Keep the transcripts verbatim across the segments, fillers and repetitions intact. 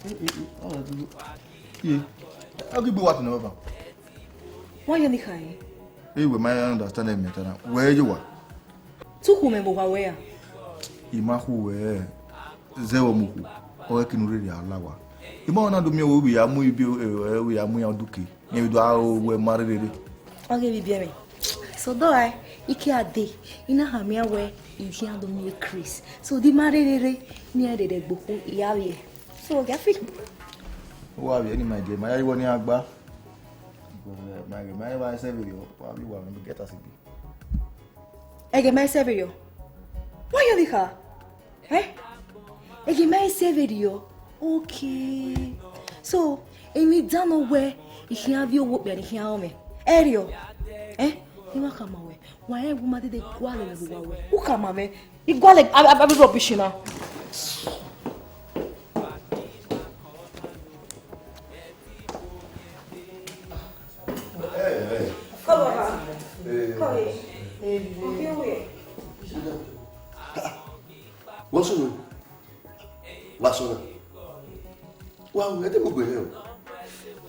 Eh, eh, eh, ọ ghi gbe uwa tọn nẹ, baba. Wa yọ ni kha ẹre. Ẹ wẹ ma understand ẹmwata na. Wẹ ye owa. Te u khu mwẹ vbe owa wẹ ra? I ma khu wẹ, zẹ vbe ọ mu khu, ọ i re ẹki ne u rherhe a la owa. I ma na do miẹn wẹ u vbe ya mu ibi, eh, u vbe ya mu iran uduke, rẹn vbe do aro wẹ ma rherhe rre. Ọ ghi vbe ibiẹmwẹ. So, dọrae, I ke a dee, I na khama iran wẹ I khian do miẹn Chris. So, de I ma rherhe rre, ne iran rherhe gbe okhuo, I ya vbiẹ. So, ọ gha fi. Uwa vbiẹ ne ima gie, ma ya ye uwẹ ne iran gba. Ma gie, ma ya vbe sẹ vberriọ, wa vbe wa mwẹ get as e be. Ẹghẹ ma i sẹ vberriọ. Wa yọ vbe kha. Eh? Ẹghẹ ma i sẹ vberriọ. Okay. So, emwi dan nọ wẹ, I khian vbiẹ owa okpia ne I khian rọnmwẹ. Ẹrriọ. Eh? I ma khama wẹ. Wa rẹn wẹ u ma dede gualọ mwẹ vbe owa wẹ. U khama mwẹ. I gualọ, a, a, a, rubbish na. Come over. Come here. Okay, wait. What's wrong? What's wrong? Wa ru ẹdẹ mu gbe nẹ o.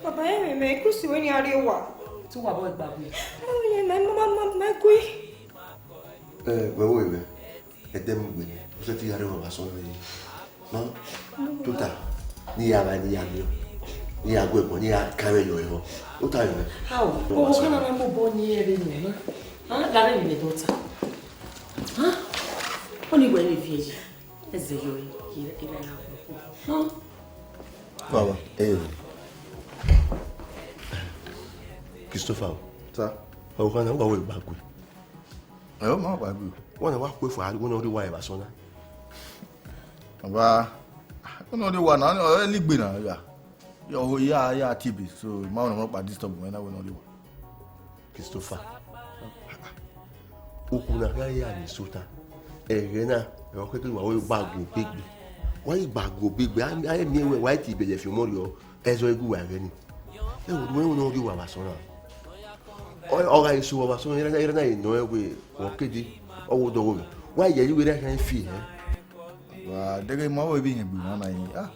Baba, ẹ mwẹ mẹ, Kristi wẹ ne a rrie owa. Te uwa bọ gba gbe. Ẹ mwẹ mẹ, ma, ma, ma, ma gui. Ẹ, wẹ wo mwẹ. Ẹdẹ mu gbe nẹ. U sẹtin ya rrie owa vbe asọn mwẹ. Ma, tota, ne I ya gha, ne I ya miẹn. Ne I ya gu ẹguọn, ne I ya kan mwẹ yọ ehọ. Tota mwẹ. How? Owa, owa, sọ na na mu obọ ni ẹre nọ na. Ha, la rẹ ni mẹ dọta. Ha? Ọni wẹ ne viẹ yi. Ẹzẹ yọ yi, yi, yi, yi, yi. Baba. Eh. Christopher o. Sir. Ọ gha na, wa wẹ gba gbe. Ẹ, ọ ma gba gbe. Wa na wa kue fua, wa na rrie owa vbe asọn na. Baba, ọ na rrie owa na, ọ ligbe na, ya. Ya, ọ ya, ya tiebe, so, ma na ọkpa disturb mwẹ na, wẹ ne ọ rrie owa. Christopher. Okhuo na gha ya ni sota. Ẹghẹ na, ọ khẹke wa wẹ gba gu obọ egbe. Wa ghi gba gu obọ egbe, a, a miẹn wẹ wa i tiebe ye fi ọmọ rriọ, ẹzọ i gu uwa ẹghẹ ni. Ẹ wo, wẹ ne ọ rrie owa vbe asọn na. Ọ, ọ gha i sẹ uwa vbe asọn, erha na, erha na i nọ ẹn wẹ, ọ kede, ọ wo dọghe mwẹ. Wa ye yi wẹ erha khian fi hẹ. Wa dẹghe ma wẹ vbe irẹn gbe mwa na yi. Ah,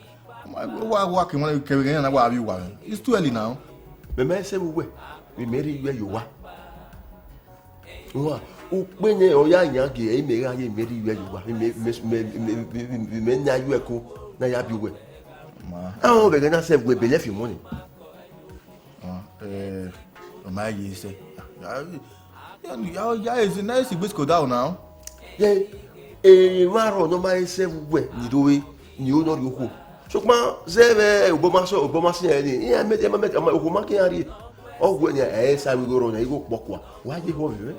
wa, wa, wa ke mwa kevbe ẹghẹ na wa vbe uwa. It's too early now. Mẹ ma i sẹ vbe uwẹ, vbe mẹ rhie iwẹ ye owa. Wa, ukpe nẹ ọ ya yan gie, ẹ i mẹ gha ye mẹ rhie iwẹ ye owa. Vbe mẹ, mẹ, mẹ, mẹ, mẹ, mẹ, mẹ na ye uwẹ ko, na ya biẹ uwẹ. Ma. Ahọn vbe ẹghẹ na sẹ vbe uwẹ bẹlẹ fi ọmọ ni. Ah, eh, ọ ma ye sẹ. Ya, ya, ya, ya, esi na esi gbesiko da o na. Ye, emwa rrọọ ne ọ ma he sẹ vbe uwẹ ni rre, ni ro ne ọ rrie okhuo. Sokpan zẹ vbe obọ ma sẹ, obọ ma sẹ rẹn ni, iran mẹ, ma mẹ, okhuo ma ke iran rrie. Ọ wẹ ni ẹ i sa vbe igho rrọọ na, igho kpọkua. Wa ye ehọ vbe mwẹ.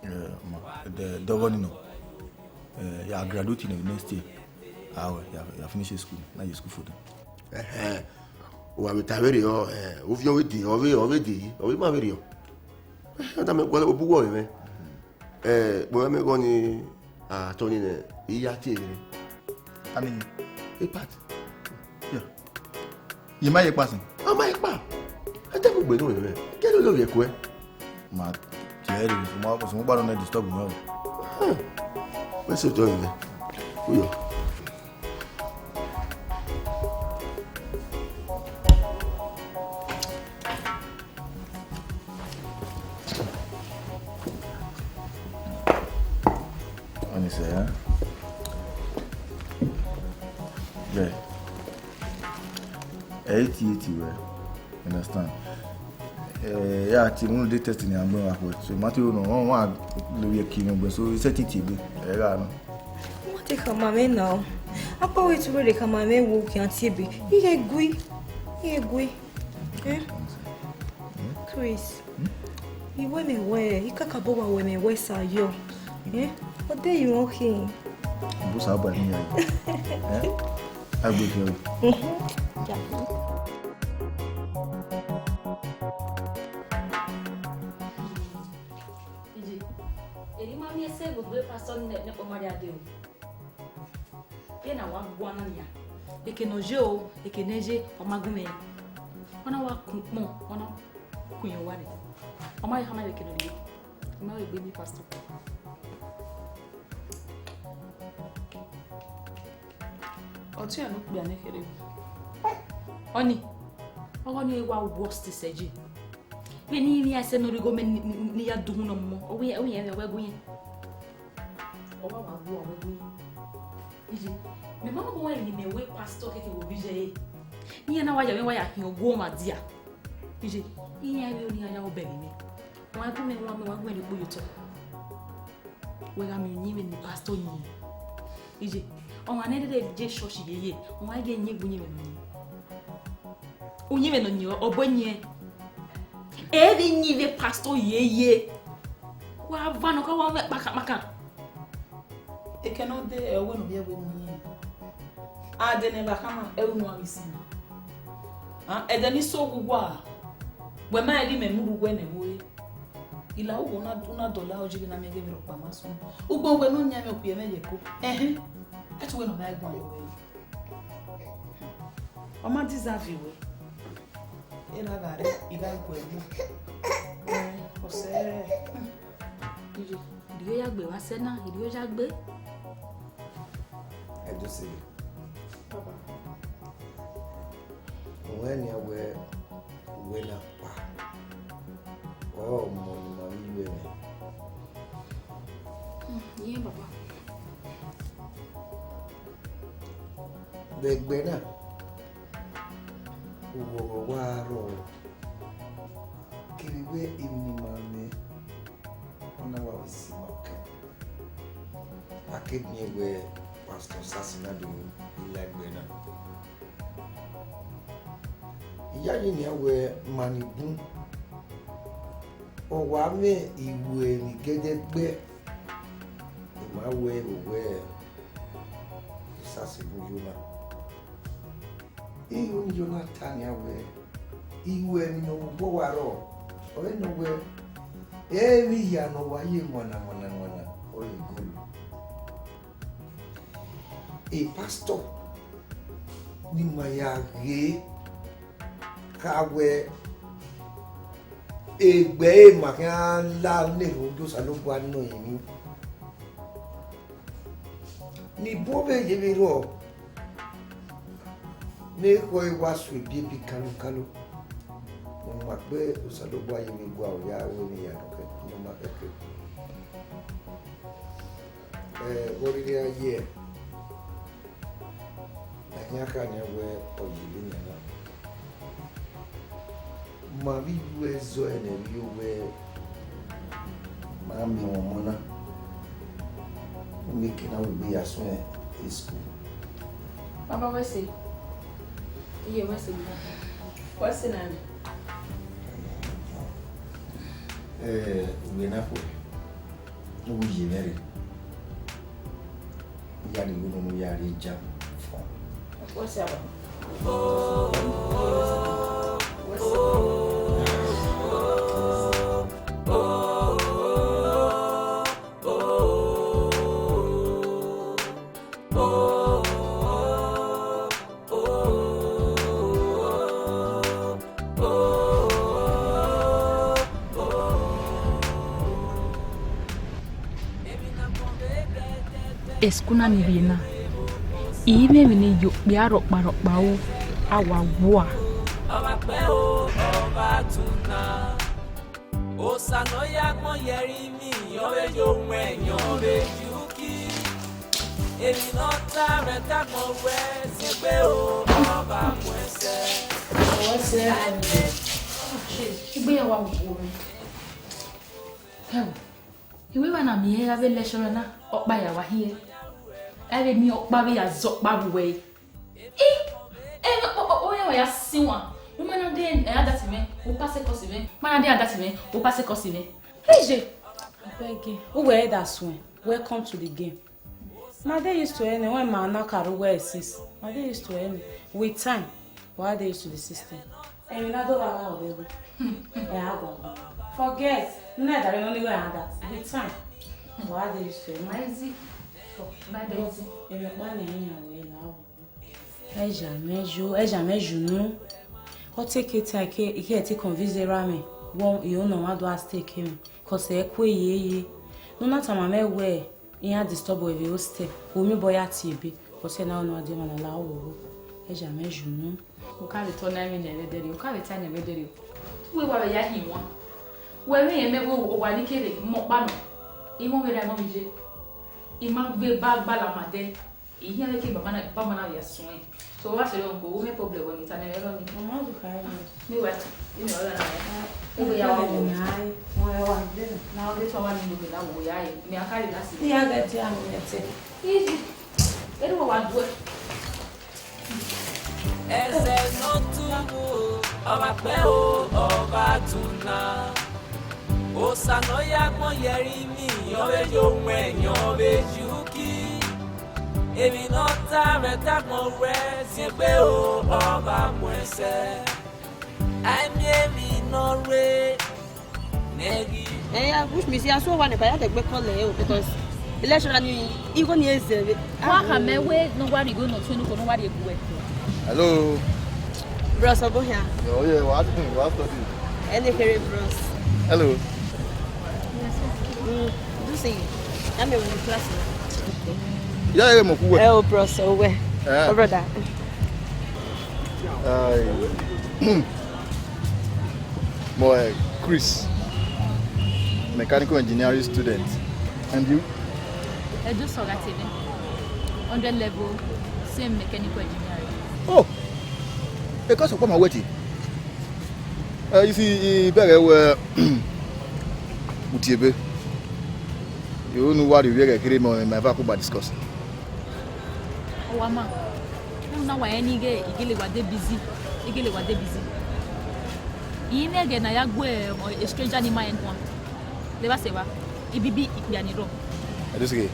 Eh, ma, de, dọghe ọni nọ. Eh, ya graduate in the next year. Ah, well, ya, ya finish school. Na ye school for them. Ẹhẹn. Wa vbe ta vberriọ, eh, ovbi ọvbehe, ọvbe, ọvbehe, ọvbe ma vberriọ. Eh, ọ da mẹ gualọ, obọ uwẹ ọre mwẹ. Eh, kpọnmwẹ mẹ gọ ni, a tọ ni nẹ, I ya tie rre. Amini. Ipat. Yeah. Ye ma ye kpa sin? A ma ye kpa. Ẹ te mu gbe ne mwẹ. Ke lele ovbi ẹkuẹ. Ma tie ẹre, sunu, sunu gba nọ disturb mwẹ o. Huh. Wẹ sẹ otọ mwẹ. Uyọ. Ọni sẹ, eh? Bẹẹ. Ẹ i tie tie wẹ, understand? Eh, ya tie unu de test ni agbọn wa khuẹ. So, ma te ro nọ, wọn wa lo ye ki nọ gbẹ, so, i sẹtin tie ebe, ẹ gha nọ. Wa te khama mwẹ na o. Akpa wẹ te u rre khama mwẹ wo khian tie ebe. Ighẹ gui, ighẹ gui. Eh? Chris, I wẹ mẹ wẹ, I kakabọ wa wẹ mẹ wẹ sa yọ. Eh? Ọ de yi mwẹ khin. Bro, sa ba ni ya. Eh? Agbe fi o. Mhm. Ja. Iji, eri ma miẹn sẹ vbe egbe pastor nẹ, nẹ ọkpa ma rria dee o. Vbene a wa guan na nian, eke ne ọ ye o, eke ne ẹ ye, ọ ma gu mwẹ. Ọ na wa kun ukpọn, ọ na kun iran owa nẹ. Ọ ma khama vbe eke ne ọ rrie, ọ ma vbe gbe miẹn pastor. Ọtiọnrẹn ne okpia ne kherhe. Ọni, ọghe ọni wa worst sẹ je. Vbene I rinmwian sẹ ne ọ rhie igho mẹ ni, ni, ni ya dunmwu ne ọ mọ, ọ wẹ, ọ wẹ irẹn vbe ẹguẹn. Ọ wa wa gu ọmọ ẹguẹn. Iye, mẹ ma mu ẹre ne mẹ wẹ pastor keke wo vbe iye ẹre. Iran na wa ya mwẹ wa ya hin ogu ọmwa dia. Iye, iran ẹre ọni iran ya obọ ẹre mwẹ. Wa gu mwẹ, wa mẹ, wa gu mwẹ rhie ukpo ye otọ. Wẹ gha miẹn uyinmwẹ ne pastor yin. Iye, ọmwa ne rre je church yeye, wa ghi yin egbe uyinmwẹ nọ yin. Uyinmwẹ nọ yin, ọ bu yin. Ẹ vbe yin vbe pastor yeye. Wa va nọ ka wa mwẹ kpakakpaka. Ekẹ ne ọ de ẹre ne ovbi ẹvbo yin. A de ne evba khama, ẹre unu a ghi si na. A, ẹdẹ ni so oghugua, wẹ ma rẹn ghi mẹ mu rre uwẹ ne ẹvbo re. I la uwẹ una, una dọlọ aro yi vbe na miẹn ghe vbe rhọkpa ma sunu. Ugbẹn wẹ ne ọ yan mwẹ okpia mwẹ ye ẹko. Ẹhẹn, a te wẹ ne ọ ma guan ye wẹ. Ọ ma deserve wẹ. Erha gha rre, I gha gu ẹre. Ẹ, ọ sẹ rẹ. Iye, I rhie ya gbe vbe asẹ na, I rhie ya gbe. Ẹdusiri. Baba. Wẹ nian wẹ, wẹ na kpa. Ọ mọ ne ima vbe ru ẹmwẹ. Hmm, yeah, Baba. Vbe ẹgbẹ na, uwọghọ wa rrọọ, kevbe wẹ emwi ne ima mwẹ, ọ na wa vbe si ima kẹ. A ke miẹn wẹ Pastor Sasi na do la egbe na. I yayi nian wẹ ma ni bun, ọ wa mwẹ iwẹ ni gẹdẹgbẹ, I ma wẹ vbe wẹ Sasi bun yo na. Iye ne Jonathan ya wẹẹ, iwẹ emwi ne ọ vbe obọ wa rrọọ, ọre nọ wẹẹ, emwi hia ne ọ wa ye wana wana wana, ọre gold. E pastor ne ima ya ghe kha wẹẹ, egbe ẹre ma khian la ne erhunmwu Osanobua nọ emwi. Ne I bu vbe ye vbe rrọọ, ne ekhọe wa su ebiebi kalu kalu, ne ọ ma gbe Osanobua ye vbe gua ya ru emwi ya nọ kẹ, ne ọ ma kẹkẹ. Ẹ, vbe ọ rhirhi a ye, a khian kha nian wẹẹ ọ ye vbenian na. Ma vbe yu ẹzọ ẹnẹ vbe owẹ ma miẹn ọmọ na, u miẹn eke na wegbe ya suẹn school. Baba, wẹ sẹ? Iye, wẹ sẹ? Wẹ sẹ na? Eh, uwẹ na khuẹ. Ne uwu ye mwẹ rre, u ya rhie igho ne u ya rrie jam fọn. Wẹ sẹ, baba. School na ni rhie na, I mwẹ emwi ne I ye okpia rhọkpa rhọkpa ru, a wa wua. Ọmwa kpẹ o, ọmwa tuna. Osa ne ọ ya agbọn ye ẹrinmwi, ọ vbe ye owẹn, ọ vbe ye uki. Emwi ne ọ ta mwẹ ta agbọn wẹ, zẹgbe o, ọba mu ẹsẹ. Igbe ya wa wo mwẹ. Hell. Iweva na miẹn gha vbe lecturer na, ọkpa ya wa hiẹ. Ẹ vbe miẹn ọkpa vbe ya zẹ ọkpa vbe uwẹ. I, ẹ, o, o, o, ya wa ya sin wan. U ma na de, ẹ, adasi mwẹ, u pass course mwẹ. Ma na de adasi mwẹ, u pass course mwẹ. Eje. Abeg, uwẹ da suẹn. Welcome to the game. Ma dey used to any when ma na karu well sis. Ma dey used to any. With time, wa dey used to the system. Emwi na do vba gha ọvbehe. Ẹ a gua. Forget. Nna da rẹ nọ ni wẹ a da. With time, wa dey used to any. Why is it? Why there is it? Emwi ọkpa ne iran wẹ la wo. Ẹja mẹ yo, ẹja mẹ yo nu. Ọ te ke ta ke, ke te convince ra mẹ. Wọ, iyo nọ ma do a stay ke mẹ. Cause ẹ kue ye ye. Nu na tama mẹ wẹ, iran disturb ẹre vbe hostel. Wo mi bọ ya tie ebe. Ọsẹ na ọ nọ a dẹ emwa ne a la wo, ẹ zẹ amẹ zunu. U ka vbe tọ na emwi ne ẹmwẹ dẹrriọ, u ka vbe ta ne ẹmwẹ dẹrriọ. Uwẹ wa vbe ya hin wan. Wẹ vbe rẹn mẹ vbe owa ni kere mọ ọkpa nọ. I wọn vbe ra emọ vbe ye. I ma vbe ba gbala ma dẹ. I hian vbe ke baba na, baba na vbe ya suẹn. So wa sẹ yọ go, wo mẹ problem vbọ ni ta ne ẹmwẹ rọ ni. Mama, do ka ẹmwẹ. Mi wa, inu ọghe na. Egbe ya wa wo. Na ọ ghe tọ wa ni lo ghe na wo ya e. Mi a ka re na si. Iya gẹ dia mi ẹtẹ. Iji. Eri wo wa duẹ. Ẹsẹ nọ tumu, ọmwa kpẹ o, ọmwa tuna. Osa ne ọ ya agbọn yẹri ni, ọ vbe ye owẹn, ọ vbe ye uki. Emwi ne ọ ta mwẹ ta agbọn ruẹ, ziengbe o, ọmwa mu ẹsẹ. A i miẹn emwi ne ọ rre. Eh, yeah, which means, yeah, so one, if I had a quick call, eh, because election, I mean, he gonna use it. Wa khama wẹ ne uwa rhie igho ne ọtuẹn ne uko ne uwa rhie gue. Hello. Bros, Obohia. Oh, yeah, what, what study? Elekere, bros. Hello. Mm, do see. I'm a class. Yeah, yeah, mo kuwe. Eh, oh, bros, oh, where? Eh. Oh, brother. Ai. Mo, eh, Chris, mechanical engineering student. And you? Edo Soga Tene, hundred level, same mechanical engineering. Oh, e ka sokpan ma wẹti. Eh, you see, I bẹghe wẹ u tie ebe. Unu wa rhie ovbi ẹghẹ kherhe mẹ, ma eva ku ba discuss. Owa ma, unu na wa rẹn ni ighe, igele wa de busy, igele wa de busy. I mwẹ ẹghẹ ne a ya gu, eh, stranger ni ma rẹn guan. Levba sẹ evba, ibibi ikpia ni rrọọ. Ẹdusike,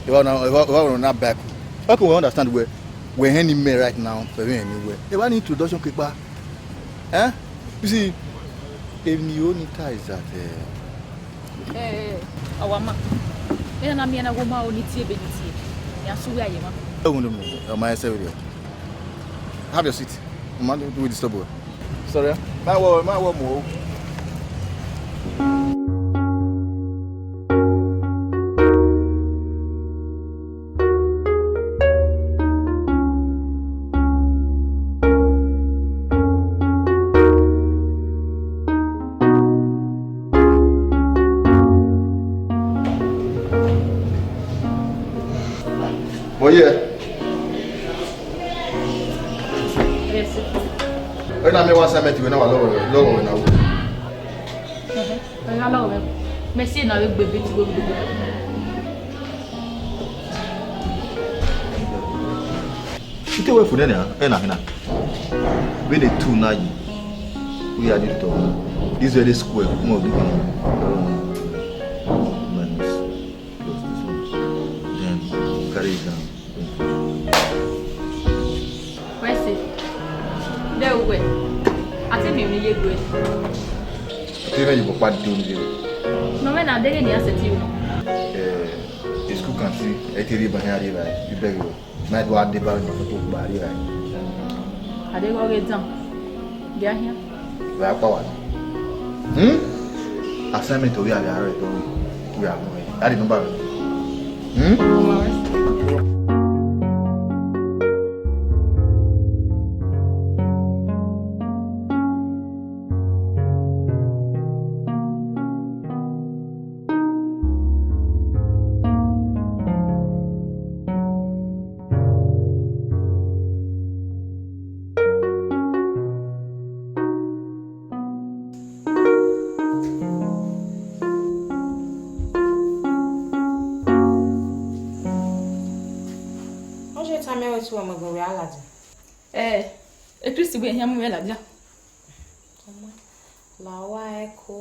eva na, eva, eva na back. How can we understand wẹ, wẹ hẹn ni mẹ right now, wẹ vbe hẹn ni wẹ? Eva ni introduction kekpa. Eh? You see, emwi ne I ho ni ta is that, eh, Eh, Owa ma. Iran na miẹn na wo ma o ni tie ebe ni tie. Ya su wẹ a ye ma. Oh, no, no, no. Oh, my, sorry. Have your seat. Man, do we disturb you? Sorry, eh? Ma wo, ma wo mo. Oye. Yes, sir. Wẹ na miẹn one assignment wẹ na wa lọghọ, lọghọ wẹ na wu. Ẹ gha lọghọ mwẹ. Mẹ si na vbe gbe ebe tigbo gbe. Ite wẹ fo nẹ na, ena hina. Vbene two na yi, u ya di tọ. This very square, mo du hina. Minus plus this one. Then carry it down. Wẹ sẹ, de uwẹ, a te miẹn emwi ye egbe. A te mwẹ ye obọ ọkpa do ni vbe. Nọ mwẹ na deghẹ ne a sẹtin ru. Eh, school canteen, ẹ i te rhie eba hia rhie evbare, I bẹghe ruẹ. Ma do a deba mwẹ ne foto gba rhie evbare. A deghẹ ọ ghe dan, gie a khian. Vbe a kpa wa? Hmm? Assignment ovbi avbe aro ẹdọ we a mu ẹre. A de number rẹ. Hmm? Ọ ye tama ẹre wẹẹ te uwẹ mu egbe wẹ a ladian? Ẹ, e Kristi wẹẹ iran mu mwẹ ladian. La uwa ẹko,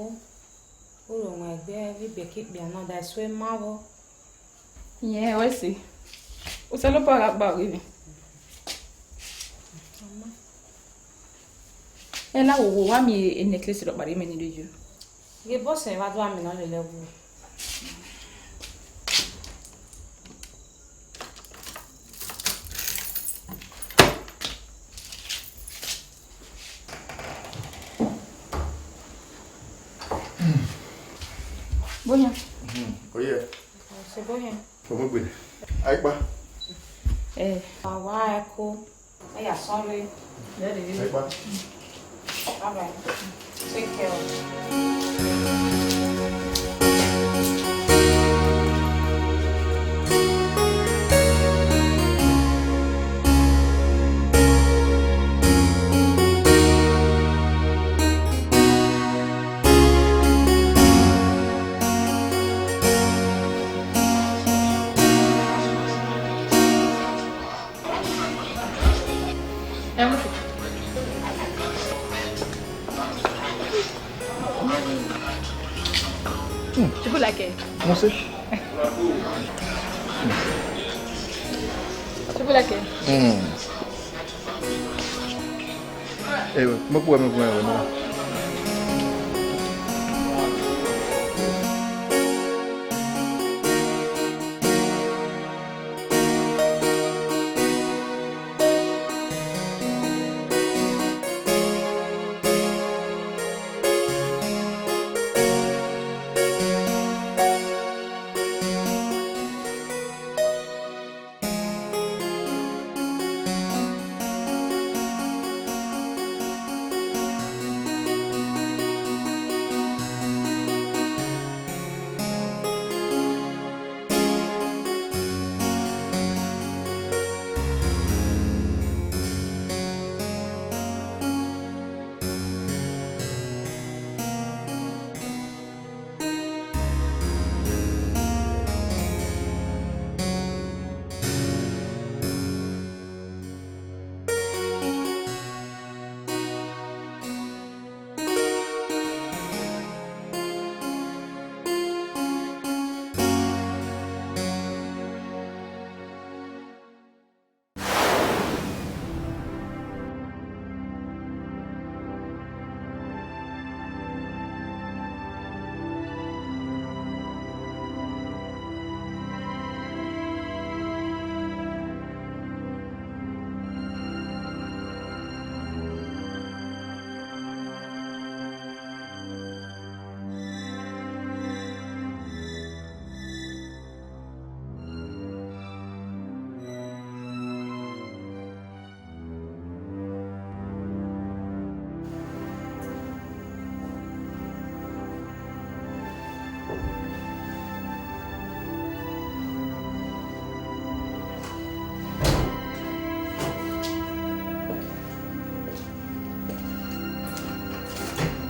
u ro wọn egbe vbe ibekikpia na, da eso ma vbọ. Iyẹn ẹre ọ sẹ. Osanobua gha gba ọghe mwẹ. Ẹ na wo wo, wa miẹn necklace rhọkpa rre mẹ ni rre yo. Ghe bọsẹ vbe a do a miẹn ne ọ lele ẹwu. Boyan. Hmm, oye. Sẹ boyan. Fọmọ gbe. Aipa. Eh, wa wa ẹko. Ẹ ya sọn rre. Ẹ pa. All right. Take care. Ṣé bó like ẹ? Mo ṣe. Ṣé bó like ẹ? Mm. Eh, mo kú ẹ, mo kú ẹ, mo.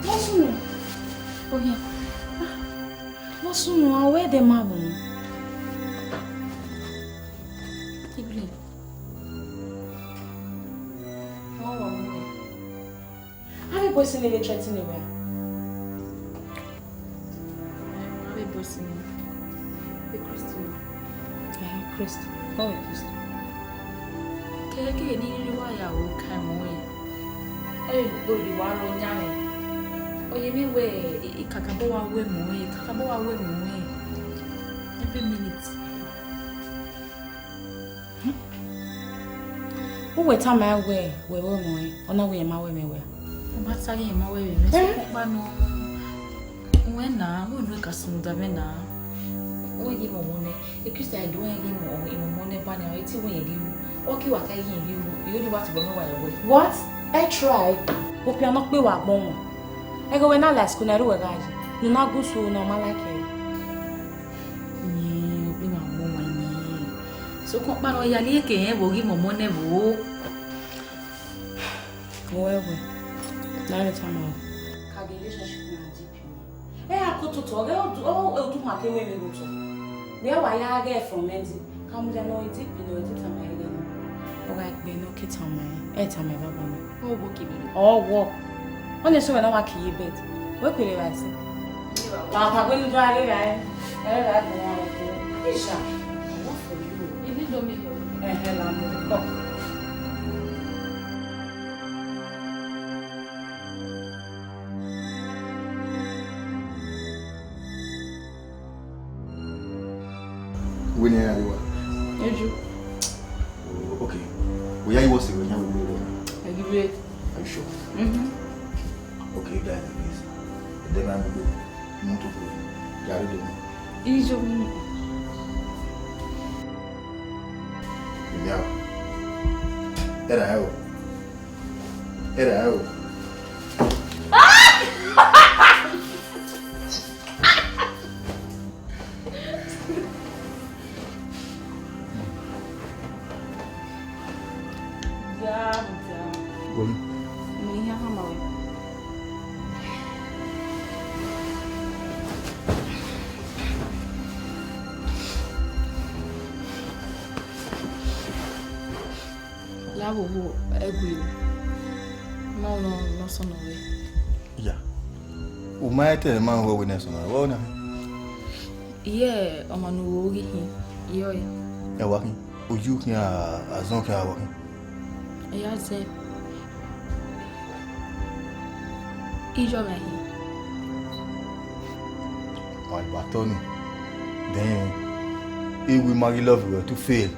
Vbọ sunu? Ohiẹn. Vbọ sunu, a wẹ ẹdẹ ma vbọ. Ibile. Ọ wa mu wẹ. Avbe boys ni vbe threaten wẹ a? Avbe boys ni. Vbe Christy ni. Eh, Christy. Ọ vbe Christy. Kẹkẹ ne I rhirhi wa ya ru ka ẹmwẹ ọnrẹn. Ẹre ne ugbo rhirhi wa rre ọyan mwẹ. Ọ ye mwẹ wẹ, I, I kakabọ wa ru ẹmwẹ ọnrẹn, I kakabọ wa ru ẹmwẹ ọnrẹn. Every minute. Uwẹ tama ẹn wẹ wẹ ru ẹmwẹ ọnrẹn, ọ na wẹ irẹn ma ru ẹmwẹ wẹ a? Ọ ma ta ghe irẹn ma ru ẹmwẹ mwẹ, sokpan ọkpa nọ. Wẹ na, wẹ unu ka sunu da mwẹ na. Wẹ ghi mọ ọmọ nẹ, e Christian do wẹ ghi mọ ọmọ nẹ ba nẹ, ọ i te wẹ irẹn ghi ru. Ọ ke wa ta ghe irẹn ghi ru, I only wa tobọ nọ wa ẹvbo. What? I try. Okpia nọ kpe wa agbọn wọn. Ẹghẹ wẹ na la school na, ẹre wẹ gha yi. Ne u na gu school na, ọ ma like ẹre. Yẹn, okpia nọ agbọn wọn yẹn. Sokpan ọkpa nọ, ọ ya ne irẹn ke rẹn vbe ghi mọ ọmọ nẹ vbo. Wẹ wẹ, na rẹn tama. Ka ghe relationship na deep. Ẹ a ko toto, ọ ghẹ odukhunmwu ke wẹ vbe otọ. Wẹ wa ya ghe from ending. Ka mudia nọ, ọ deep nọ, ọ te tama ẹre nọ. Ọ gha gbe nọ ke tama ẹre, ẹ tama ẹre baba nọ. Ọ wo kevbe nọ. Ọ wo. Ọ na eso wẹ na wa ke ye bed. Wẹ kere vbe ẹse. Papa, wẹ ne u do a ghe ra ẹ. Ẹ ra gbe wọn ko. Isha. What for you? If you don't make your— Ẹhẹn, la mu. Come. Wẹ ne a ya ye wa? Eju. Oh, okay. Wẹ ya ye wa sẹ wẹ ya wẹ. Are you ready? Are you sure? Mm-hmm. Okay, you guys, please. Then I'm going to go. You want to go? Yeah, I don't know. Ijo. Mm. Yeah. Erha o. Erha o. Dia, dia. Gol. Mi ya hama we. La vbe ohu ẹgui o. Ma nọ nọ sọnọ wẹ. Ya. U ma te ma wẹ wẹ nẹ sọnọ wẹ na. Iye ọmwa ne u ro ghi hin, iye ọre. Ẹ wa khin, oyu khian, azọn khian wa khin. Ẹ ya zẹ. Iyọ mwẹ hin. Wa gba tọ ni. Then, I will marry love you to fail.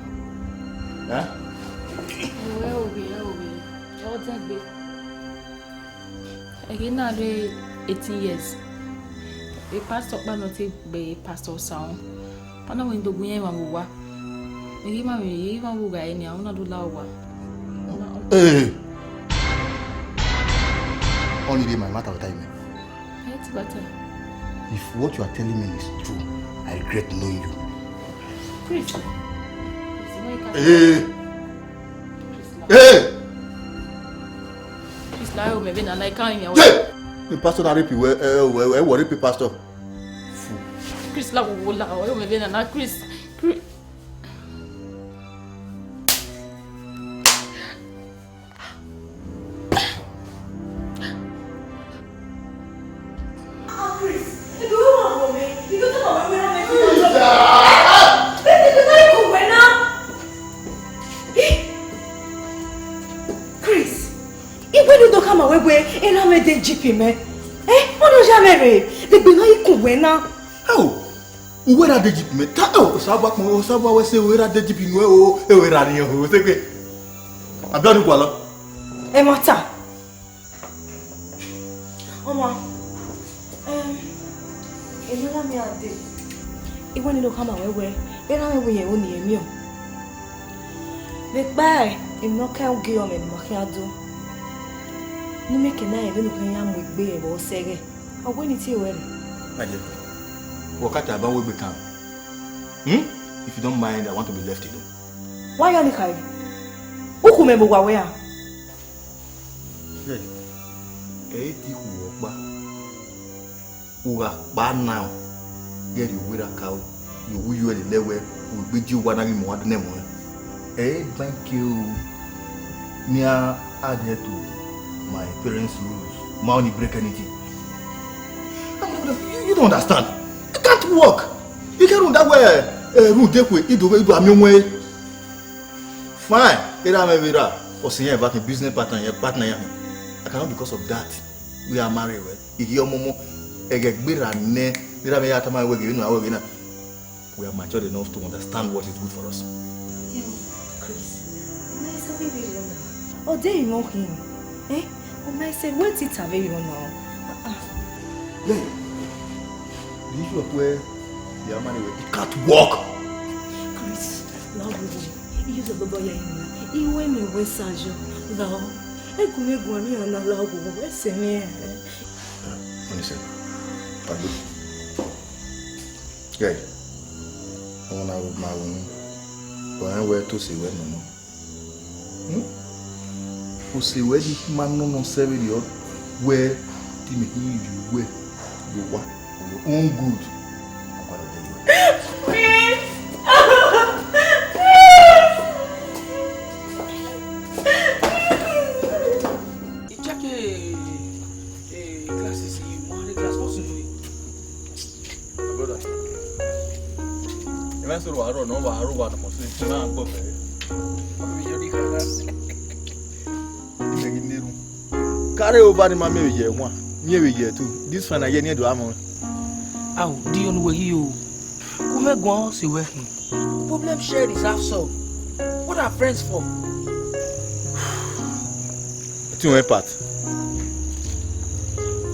Huh? Ẹ wo, ẹ wo, ẹ wo, ọ dẹgbe. Ẹghẹ na rre eighteen years. E pastor ọkpa nọ te gbe pastor Osaọn. Ọ na wẹ ne do gu iran emwa vbe owa. I ghi ma vbe, I ghi ma vbe gha re nian, ọ na do la owa. Hey! Only dey my matter with me. Ẹ ti bata. If what you are telling me is true, I regret knowing you. Chris. Chris, no, you can't. Hey! Chris, la. Hey! Chris, la, yo, me ve na, na, I can't hear. Hey! The pastor na rape you, eh, eh, eh, eh, what rape pastor? Fool. Chris, la, wo, wo, la, yo, me ve na, na, Chris. Chris. Chris, I wẹ ne u do khama wẹ wẹ erha mwẹ de Egypt mẹ. Eh, ọ nọ ya mwẹ rre, de egbe na i kun wẹ na. Ẹo, u wẹ erha de Egypt mẹ, ta ẹo, Osanobua kpọnmwẹ, Osanobua wẹ sẹ erha de Egypt nuẹn o, ẹo erha nian o, sẹ egbe. Abiọni gualọ. Ẹ ma ta. Ọmwa, em, emwi na miẹn a dee. I wẹ ne I do khama wẹ wẹ, erha mwẹ wẹ irẹn ro ne irẹn miẹn. Vbe ekpa emwi ne ọ ka ugie ọmwẹ ne ima khian do. Ne imẹ ke na rẹn vbene u khian ya mu egbe rẹn vbe ọ sẹ ẹghẹ. Ọ wẹ ne I tie ruẹ rre. Aye, wẹ ọ ka tama uwegbe kan. Hmm? If you don't mind, I want to be left alone. Wa ya ọnii khare. U khu mwẹ vbe owa wẹ ra? Ẹ, ẹ i te ikhuo ọkpa. U gha kpa na, ghẹ rhie owa erha ka ru, rhie owa iyuẹ lele ẹwẹ, u gbe die owa na ghi mu owa do nẹ ẹmwẹ. Ẹ i ban ke o, ne I adhere to my parents' rules. Ma only break anything. You, you don't understand. It can't work. You can't run that way. Eh, run that way. Ido, ido, ami onwe. Fine. Erha mwẹ vbe erha. Ọse iran eva khin, business partner iran, partner iran. I cannot, because of that. We are married, well. Ighi ọmọmọ, ẹghẹ gberra nẹ, erha mwẹ ya tama wẹ ghe vbene a wẹ ghe na. We are matured enough to understand what is good for us. Yo, Chris, ma i sabi vbe I rọ na. Ọ de emwi ọ khin. Eh? Ọ ma i sẹ wẹ te I ta vbe I rọ na. Ah, ah. Yeah. The issue of where they are married, it can't work. Chris, la wo, I use a baba ya ina. I wẹ ne wẹ sa yo. La o. Ẹ gu mwẹ guan ne iran na la wo, ẹ sẹ mwẹ. Honestly, Pablo. Yeah. Ọmọ na ru ma ru. Ọ rẹn wẹ te ose wẹ nọ nọ. Hmm? Ose wẹ ni ma nọ nọ sẹ vberriọ wẹ te imẹ khin rhie uwẹ vbe owa for your own good. Chris! Chris! I check, eh, eh, glasses, eh, one hundred glass, what's in it? My brother, emwa eso ro aro nọ, wa aro wa nọ, must say, na gbọ fẹ. Carry over ni ma miẹn vbe ye one, miẹn vbe ye two. This fine, I hear near do am. Ao, di onu wẹ yi o. Ku mẹ guan se wẹ hin. Problem shared is half solved. What are friends for? Wetin you want, Pat?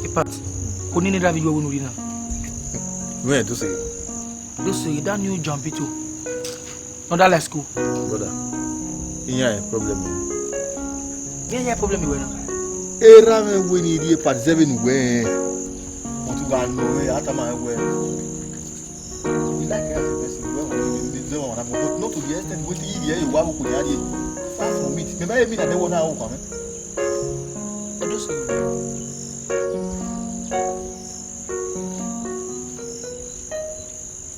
Hey, Pat, kò ní ní dàbí yọ wọnú rí náà. Wẹ́n tó ṣe. Ló ṣe that new John Pito. Another like school. Brother, ìyẹn ẹ̀ problem o. Iran ya problem wẹ na. Erha mwẹ wẹ ne I rhie part seven wẹ. But u gha nọ vbe a tama wẹ. I like that person. Wẹ wẹ ne zẹ ọmwa na, but not to the extent wetin I rhie ye owa vbe okhuo ne a rhie. Far from it. Mẹ ma ye mina de wọ na o kwa mẹ. Edo sẹ.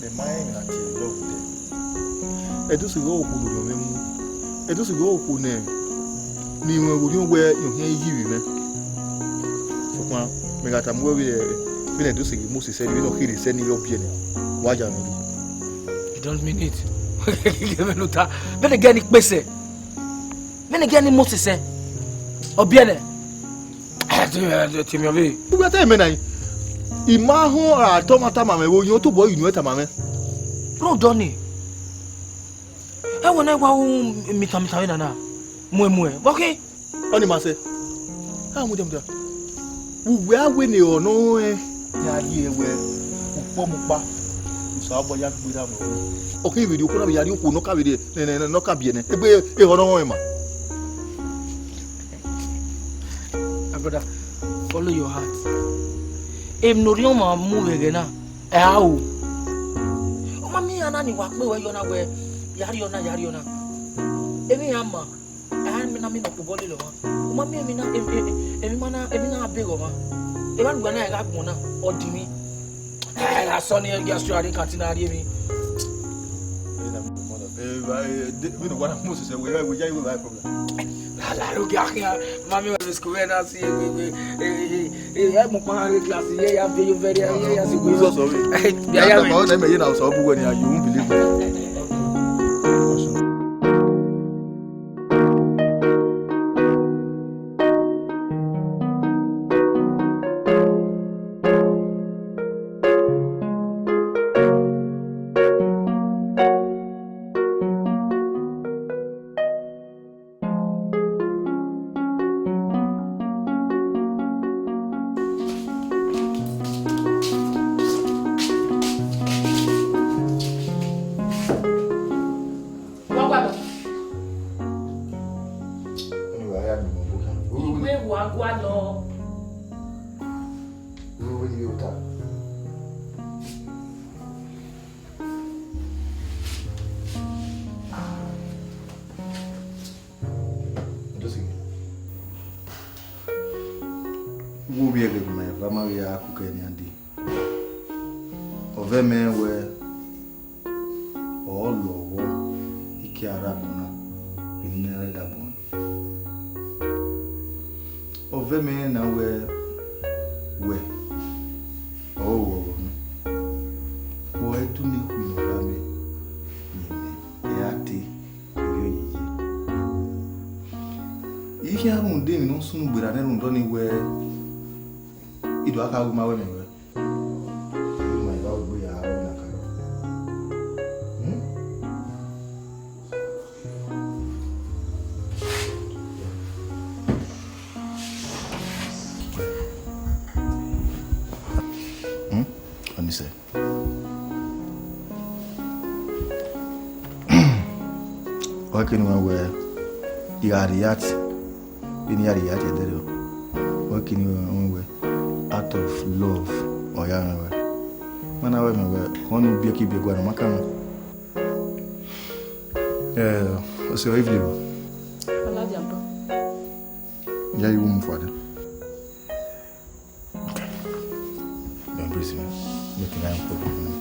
Mẹ ma rẹn emwi na tie love dẹ. Edo sẹ ghe okhuo ne orhiọn mwẹ mu. Edo sẹ ghe okhuo ne, ne I mwẹ vbe orhiọn wẹ ne ọ khian yi vbe mwẹ. Sokpan mẹ gha tama uwẹ vbe, vbene Edo sẹ ghe Moses ẹre, vbene ọ kherhe sẹ ne ọ biẹ nẹ, wa ya mwẹ rri. You don't mean it. Vbene gẹ ni kpesẹ. Vbene gẹ ni Moses ẹ, ọ biẹ nẹ. Ẹ, te, ẹ, te, te mẹ ọvbe. Uwẹ te mẹ na yi. I ma họn ra tọ ma tama mwẹ, vbe oyin otobọ inu ẹ tama mwẹ. Rhunmwuda ọnii, ẹwẹ na wa ru mitan mitan vbe nana, muẹn muẹn, vbọ khin? Ọnii ma sẹ. A mudia mudia. Uwẹ a wẹ ne ọ nọ rẹn. Ya rhie wẹ ukpọ mu kpa. Osanobua ya gberra mu. Ọ khin vbe rhie okhuo na vbe ya rhie okhuo ne ọ ka vbe rhie, ne, ne, ne, ne ọ ka biẹ nẹ. Egbe ehọ ne ọ rọnmwẹ ma. My brother, follow your heart. Emwi ne orhiọn ọmwa mu vbe ẹghẹ na, ẹ a ru. U ma miẹn iran na ni wa kpe ruẹ yọ na wẹ, ya rrie ọna, ya rrie ọna. Emwi iran ma, a i na miẹn ne ọ kpobọ lele ọmwa. U ma miẹn emwi na, em-, em-, emwi ma na, emwi na be ghe ọmwa. Emwa ne uwa na gha gbọn na, ọ dinmwi. Ẹ, asọn ne iran ya sua rre kantin na rrie emwi. Ẹ, ẹ, de, vbene uwa na mu osẹsẹ, wẹ, wẹ, ya, wẹ, wẹ, problem. La, la, ogia khian, ma miẹn wẹ vbe school vbe na si, wẹ, wẹ, ẹ, ẹ, ẹ, ẹ, mu kpa rre class, ye ya be yo very, ye ya si. Uzọ sọ vbe. Ẹ, ya, ya, ya, wẹ. Ma, ọ na mẹ ye na sọ bu wẹ ni, you won't believe me. Wa gua lọ. Anyway, I am in my book. Iwe wa gua lọ. Who will you talk? Wo vbiẹ ghe ma eva ma ghi a kukẹ nian dee. Ọ vẹ mẹ wẹ ọ lọghọ ike a rre agbọn na, vbene a rre agbọn na. Ọ vẹ mẹ na wẹ, wẹ ọ lọghọ nọ. Ọ i tu ne khui ne ọ ra mẹ, ne mẹ, ẹ ra te. Ivie oyiyi. I khian rhunmwuda emwi ne ọ sunu gberra nẹ rhunmwuda ọnii wẹẹ, I do gha kha ru ma wẹ mẹ wẹ. I ma eva ugbo ya aro na ka. Hmm? Hmm? Ọnii sẹ. Ọ kene wẹ, wẹ, I gha react, vbene I gha react ẹdẹrriọ. Ọ kene wẹ, wẹ, out of love, ọ ya mwẹ wẹ. Ma na wẹ mẹ wẹ, ọni ubiẹkibiẹ guan ne ọ ma kan. Eh, o sẹ evening. Ọladiagbọn. Ya, you move further. Don't embrace me. Make a problem.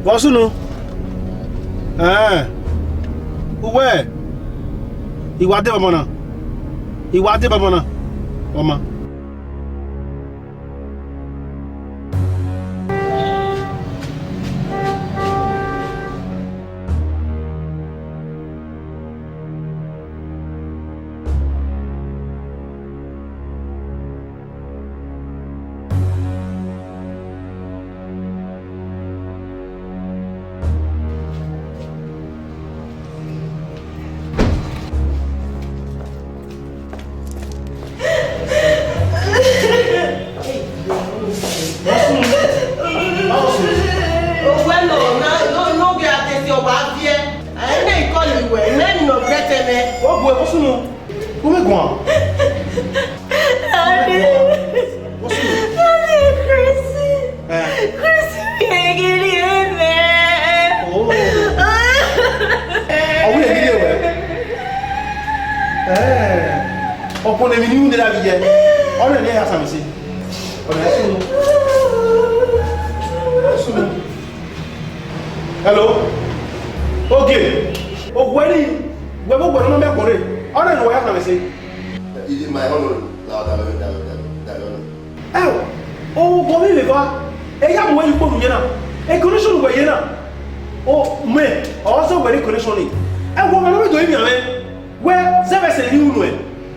Vbọ sunu? Ẹn, uwẹ, I wa dee vbe ọmọ na, I wa dee vbe ọmọ na, ọmọ. Sunu, u vbe guan? Daddy, Daddy, Chrissy. Eh. Chrissy vbe gele mwẹ. Oh. Ọ wẹ gele wẹ? Eh. Ọkpọnọ emwi ne u nera vbe ye. Ọ rẹ ne ya sami si. Ọ na sunu. Sunu. Hello. Okay. Oguẹ ni, wẹ vbe oguẹ ne ọ ma miẹn kpọnre, ọ rẹ ne uwa ya sami si. Is it my honor? La, la, la, la, la, la, la. Ẹo, oghọ vbe vbe eva, ẹ ya mu wẹ ye ukpo ne u ye na, e condition wẹ ye na, o mẹ, ọ zẹ wẹ ne condition ni. Ẹ wọ ma ne ọ do imian mwẹ, wẹ zẹ vbe ẹse ni unu ẹ,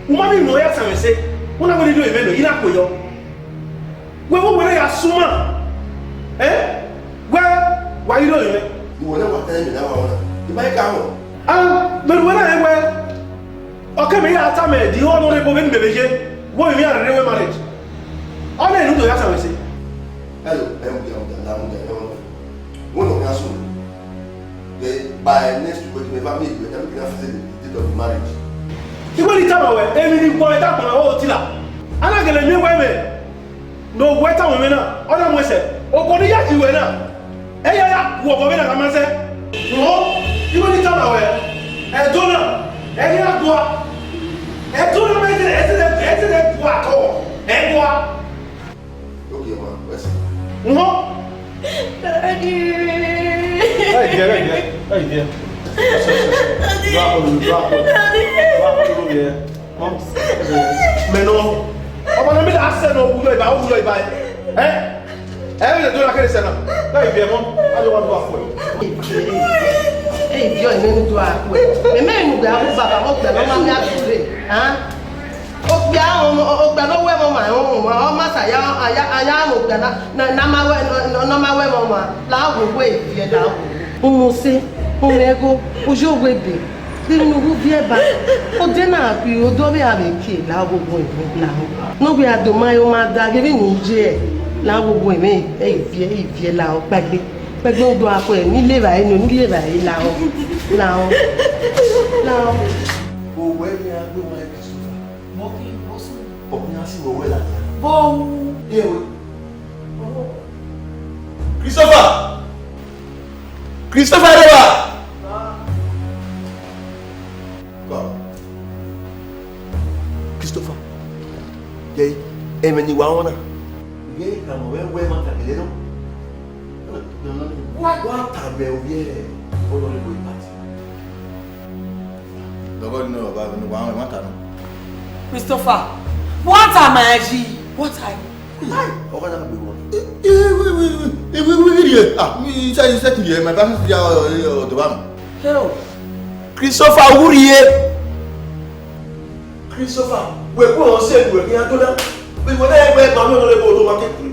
u ma miẹn unu ya sẹ mwẹ ẹse, u na wẹ ne do emẹ nọ, i na kue yọ. Wẹ vbe wẹ ya suma, ẹ, wẹ wa ghi do emẹ. Iwọ ne wa tẹn mẹ na wa ọna, I ma ka họn. A, mẹ ne uwẹ na rẹn wẹ, ọ ke mẹ ya tama ẹdẹ ọnọrebo vbene mẹ vbe ye, wẹ ovbi mwẹ a rre marriage. Ọ na enu do ya sẹ mwẹ ẹse. Hello, ẹ mudia, mudia, na mudia, ẹ mudia. Wẹ nọ khian sunu. Then by next week, when you ever meet, we can make an official date of the marriage. Iwẹ ni tama wẹ, emwi ni gbọe ta gbọe, ọ tila. A na gele miẹn wẹ mẹ ne owẹ tama mwẹ na, ọ na mu ẹsẹ. Obọ ne I ya yi wẹ na, ẹ ya ya gu obọ vbe na gha ma zẹ. Rọ, iwẹ ni tama wẹ, ẹdẹ na, ẹ ghi na gua. Ẹdẹ na, ẹ te, ẹ te, ẹ te gua atọ, ẹ gua. Okay, ma, wẹ sẹ. Uhun. Daddy. Hey, dear, hey, dear, hey, dear. Daddy. Drop on, drop on. Daddy. Drop on, yeah. Huh? Mẹ nọ. Ọmọ na mi da sẹ nọ wuyọ iba, wuyọ iba. Eh? Ẹ vbe do na kere sẹ na. Hey, dear, mom. I don't want to go for you. Hey, dear, ẹ mẹ nu do a kue. Ẹ mẹ nu gbe abu baba mo gbe no ma mi a kure. Huh? Okpia ọmọ, okpia ne ọ wẹ ẹmwẹ ọmwa, ọ ma sa ya, a ya, a ya mu okpia na, na, na ma wẹ, na, na ma wẹ ẹmwẹ ọmwa, la wo wẹ eviẹ, la wo. Umose, umwẹgho, uyo webe, kevbe ne u wu viẹ ba, odẹ na khui odọ vbe a vbe kie, la wo wo ẹmwẹ, la wo. Ne ọ wẹ a do ma yo ma da, kevbe ne u ye, la wo wo ẹmwẹ, eviẹ, eviẹ, la wo, kpaegbe, kpaegbe odọ a khuẹ, ne I le evbare nọ, ne I le evbare, la wo, la wo, la wo. Owẹ ni a gbe wan Christopher. Mo khin, mo sunu. Ọ khian si wẹ wẹ ladian. Vbe u? Ewe. Christopher! Christopher, deba! Come. Christopher. Ghe, ẹmwẹ ne I wa rẹn na. Ghe, ka mọ wẹ, wẹ ma ta gele nọ. Wa, wa ta mẹ ovbi ẹre, ọnọrebo Igbati. Dọgọ nọ baba, ne wa, wa ta nọ. Christopher, what am I? What are you? Ọgọ na gbe wọn. Iwi, iwi, iwi, iwi, iwi, ah, mi, iṣẹ, iṣẹ kiri ẹ, my family ya ọdọ ba mi. Hell. Christopher, who are you? Christopher, wẹ kue ọ sẹ wẹ khian do na. Wẹ wẹ na wẹ ma mi ọnọrebo do ma ke kure.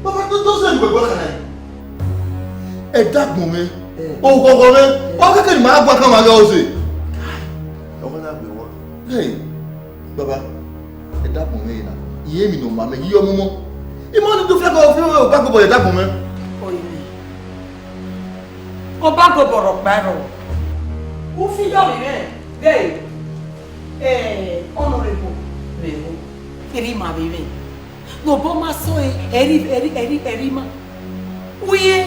Baba, do, do sẹ wẹ kue kana. Ẹdagbọn mwẹ, oghọghọ mwẹ, ọ kẹkẹ ne ma gua kan ma gha ọse. Ọmọ na gbe wọn. Hey, baba, ẹdagbọn mwẹ na, I emwi ne ọ ma mẹ, I ọmọmọ. I ma ni do fẹko fi obakobọ ẹdagbọn mwẹ. Ọyẹmẹ, obakobọ rhọkpa ẹrọ. U fi yọ vbe mwẹ, ghe, eh, ọnọrebo, vbe ẹvbo, erha ima vbe mwẹ. Ne obọ ma sẹ ọre, ẹre, ẹre, ẹre, ẹre ima. Uye,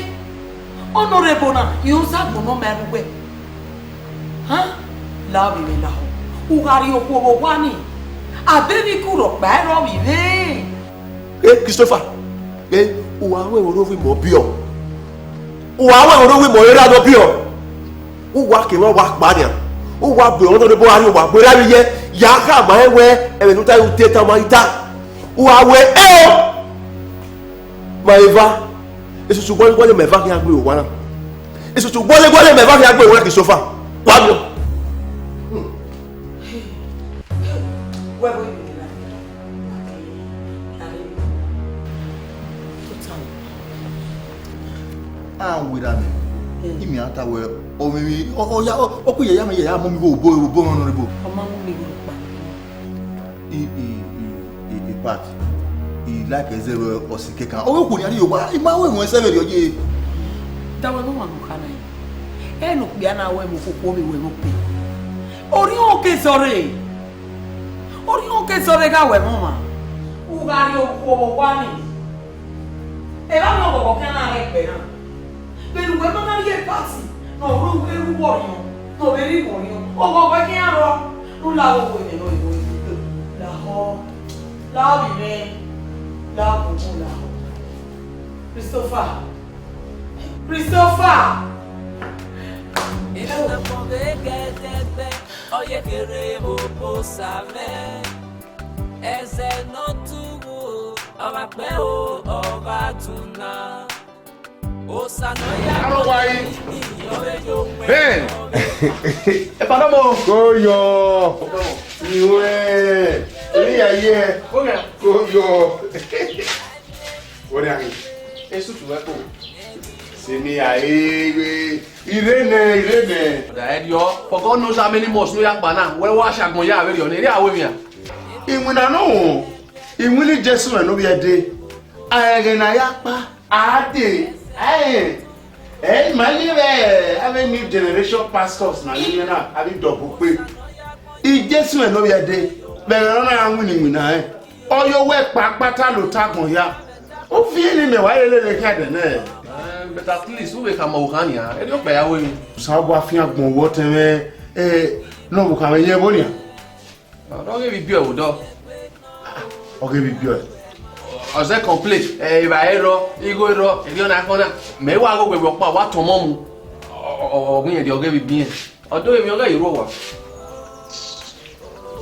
ọnọrebo na, irẹn ozagbọn ne ọ ma rre uwẹ. Han, la vbe mwẹ lahọ. U gha rhie okhuo vbe owa ni, a be vbe iku rhọkpa ẹrọ vbe ivbe. Ẹ, Christopher, ẹ, u wa ru ẹmwẹ ne ovbi mẹ ọbiọ. U wa ru ẹmwẹ ne ovbi mẹ ọre ra ne ọbiọ. U wa ke emwa wa kpa nian. U wa bu ọnọrebo gha rrie owa, bu erha vbe iyẹ, ya kha ma rẹn wẹ ẹmwẹ ne u ta, u te tama ita. U wa wẹ ẹo. Ma eva, esusu guọlegọle ma eva khian gbe owa na. Esusu guọlegọle ma eva khian gbe owa na, Christopher. Wa miẹn. Wẹ vbe ivbi na. A werra mẹ. Mm. Imẹ a ta wẹ, ọ mwẹ emwi, ọ, ọ ya, ọ, ọ ku yaya mẹ, yaya mọ mi gho obo, obo ọnọrebo. Ọ ma mu mi gho kpa. I, i, i, i, i part, I like ẹzẹ vbe ọsi kẹkan. Ọ wẹ okhuo ni a rhie owa, I ma wẹ ẹmwẹ ẹsẹ vberriọ ye. Da wẹ ne ọmwa ne u kha na. Ẹ ne okpia na wẹ ẹmwẹ okhuo vbe wẹ ẹmwẹ okpia. Orhiọn ke zọrre, orhiọn ke zọrre gha wẹ ẹmwẹ ọmwa. U gha rhie okhuo vbe owa nii, evba ne ọghọghọ khian na rre ẹgbẹ na. Vbene uwẹ ma na rhie party ne ọ rre eru vbe orhiọn, ne ọ vbe rre ivbi orhiọn, ọghọghọ khian rrọọ, ne u la vbe owa nene ọ rre. Lahọ, lahọ vbe mwẹ, lahọ vbe owa, lahọ. Christopher, Christopher. Ekhọmọ vbe gẹdẹgbẹ, ọ ye kere vbe obosa mwẹ. Ẹzẹ ne ọ tu vbo, ọ gha kpẹ o, ọ gha tu na. Osa ne ọ ya Aro wa yi. Hey! Epa nọ mo. Ko yọ. Iwe. Eri ya ye. Ko yọ. Wọ́n ní àyè. Esu tu wẹ́ kò. Sèmi àyè ire nẹ, ire nẹ. Ọ̀dà ẹ diọ, for God knows how many months ló yá gbà náà, wẹ́ wá ṣàgbọ̀n yá àwẹ̀rẹ̀ ọ̀nà, eré àwẹ̀ mi à. Ìwìn náà nù, ìwìn ní Jésù rẹ̀ ló bí ẹ dé. Àyẹ̀gẹ̀ náà yá pa, àádé, àyẹ̀. Ẹ máa yẹ bẹ́ẹ̀, have a new generation pastors náà nínú náà, àbí dọ̀bù pé. Ì Jésù rẹ̀ ló bí ẹ dé, bẹ̀rẹ̀ ọ̀nà àwọn ìwìn náà ẹ̀. Ọ ye owẹ kpakpata la ota agbọn hia. U fi eni mẹ wa ye lele khian ẹdẹ nẹ. Eh, but at least u vbe khama okhan nian, erriọ ọkpa ya ru emwi. Osa wa fian agbọn wọ tẹn mwẹ, eh, ne ọ vbe okhan mwẹ yẹn vbo nian? Ọ ghe vbe ibiẹ vbe odọ. Ọ ghe vbe ibiẹ. Ọ zẹ complain, eh, evbare rrọọ, igho rrọọ, erriọ na khọn na. Mẹ wa ghe wẹ ọkpa, wa tọn ọmọ mu. Ọ, ọ, ọ, ọ ghi rẹn, ọ ghe vbe ibiẹn. Ọ do emwi ọghe ye rre owa.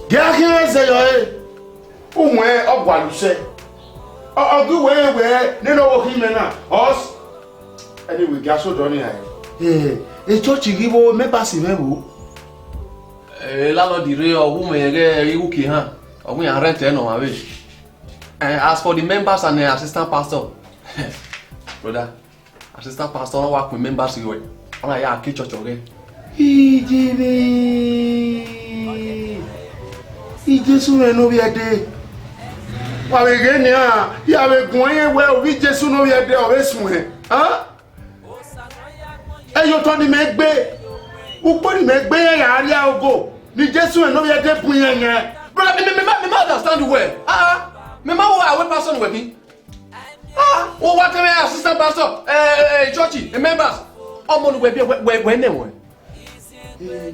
Gie a khian zẹ yọ ẹre, uwẹ ọ gualọ usẹ. Ọ, ọ gu wẹ rẹn wẹ nene ọvbokhan imẹ na, us. Anyway, gie a sẹ odọ ni rae. Eh, e church ghi vbo, members mwẹ vbo? Eh, landlord rre, ọ wu mwẹ ghẹ igho uki ehan, ọ wẹ iran rent ẹre ne ọmwa vbe. Eh, as for the members and, eh, assistant pastor, brother, assistant pastor na wa khuin members ruẹ, ọ na ya ke church ọghẹ. Ijini, Jesu mwẹ ne ovbi ẹdẹ. Wa vbe ghe nian, ya vbe guan rẹn wẹ ovbi Jesu ne ovbi ẹdẹ ọ vbe suẹn, a? Ẹyotọ ni mẹ gbe, ukpo ni mẹ gbe rẹn ya rria ogo, ni Jesu mwẹ ne ovbi ẹdẹ bun irẹn yẹn. Brother, me, me, me, me, me understand you well. Ah, me ma wo awe pastor wẹ khin. Ah, wo wa kẹmwẹ assistant pastor, eh, eh, church, eh, members. Ọmọ ne uwẹ biẹ, wẹ, wẹ, wẹ nẹ wẹ. Eh,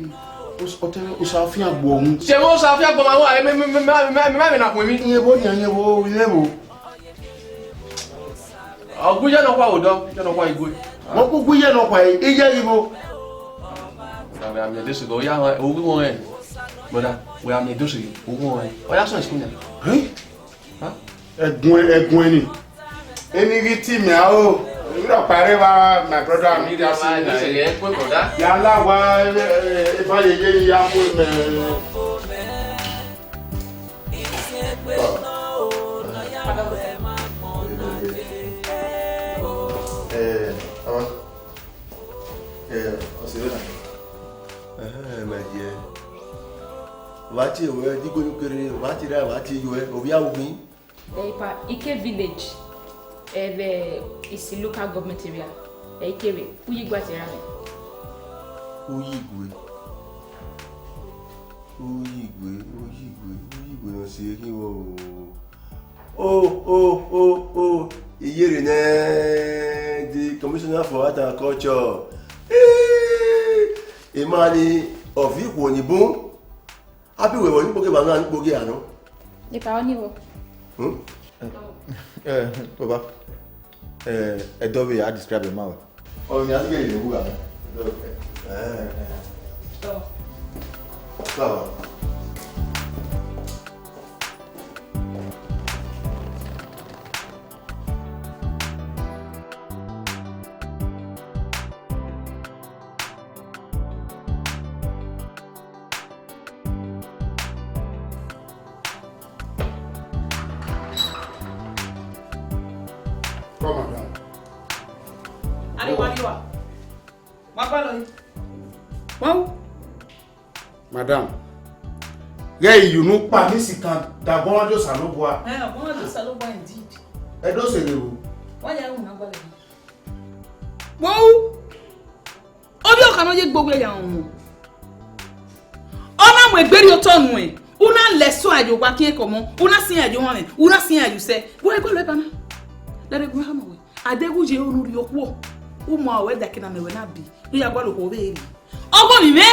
us-, ọtẹn, Osafian gbọ ọhun. Ṣe mo Osafian gbọ ma wa, eh, me, me, me, me, me, me, me na kun mi. Iye bo yan, iye bo, iye bo. Ọ gu iye nọ kua odọ, iye nọ kua igue. Wọ́n kú gbé iye nọ kua, iye yìí bo. Brother, wẹ a miẹn Jesu ghe, ọ ya họn, owu wọn rẹn. Brother, wẹ a miẹn Jesu ghe, owu wọn rẹn. Ọ ya sọn school nia. Huh? Ẹguẹn, ẹguẹn ni. Eni ghi ti mẹ aro. Emi rọ kpaere vba my brother, mi dia si na. Ya la wa, eh, eh, eva yeye ni ya mu mẹ. Eh, ọ, eh, ọ si vbe na. Ẹhẹn, my dear. Vba tie wẹ, digbo ni kere, vba tie ra, vba tie yuẹ, ovbi a wu ghin. Eh, pa Ike village, eh, vbe Isi local government area, eh, Ike vbe, Uyigwe ati ra mẹ. Uyigwe. Uyigwe, Uyigwe, Uyigwe nọ si eghi vbo o. O, o, o, o, iyerre nẹ, the commissioner for art and culture. Eh, emwa ni, ọ viọ ikhuo ni bun. A bi wẹ vbe ọnii kpoghe evba nọ, a ni kpoghe a nọ. Epa ọnii vbo? Hmm? Eh, eh, baba. Eh, ẹdẹ ọvbehe a describe ma wẹ. Ọmwa ne a ghi ghe vbe gha. Eh, eh. Baba. Come, madam. Are wa ni wa. Wa gba lọ yi. Wa wu. Madam, ghẹ i yu unu kpa ni sikan da ọguọmwadia Osanobua. Ẹ, ọguọmwadia Osanobua indeed. Ẹ do sẹ ghe ru. Wa ya ru na gba lọ yi. Wa wu. Ovbi ọkhan ne ọ ye gbe owiẹ ya rọnmwọ. Ọ Wẹ gberriotọ nuẹn, u na lẹ ẹso a ye owa khian kọmọ, u na siẹn a ye ohanmwẹ, u na siẹn a ye usẹ. Wẹ gọlọ eba na. Lẹrẹ gu hama wẹ. Adeghẹ u ye unu rhie okhuo, u ma wẹ da eke ne a miẹn wẹ na bi, ne u ya gualọ okhuo vbe ri. Ọgọ ni mwẹ.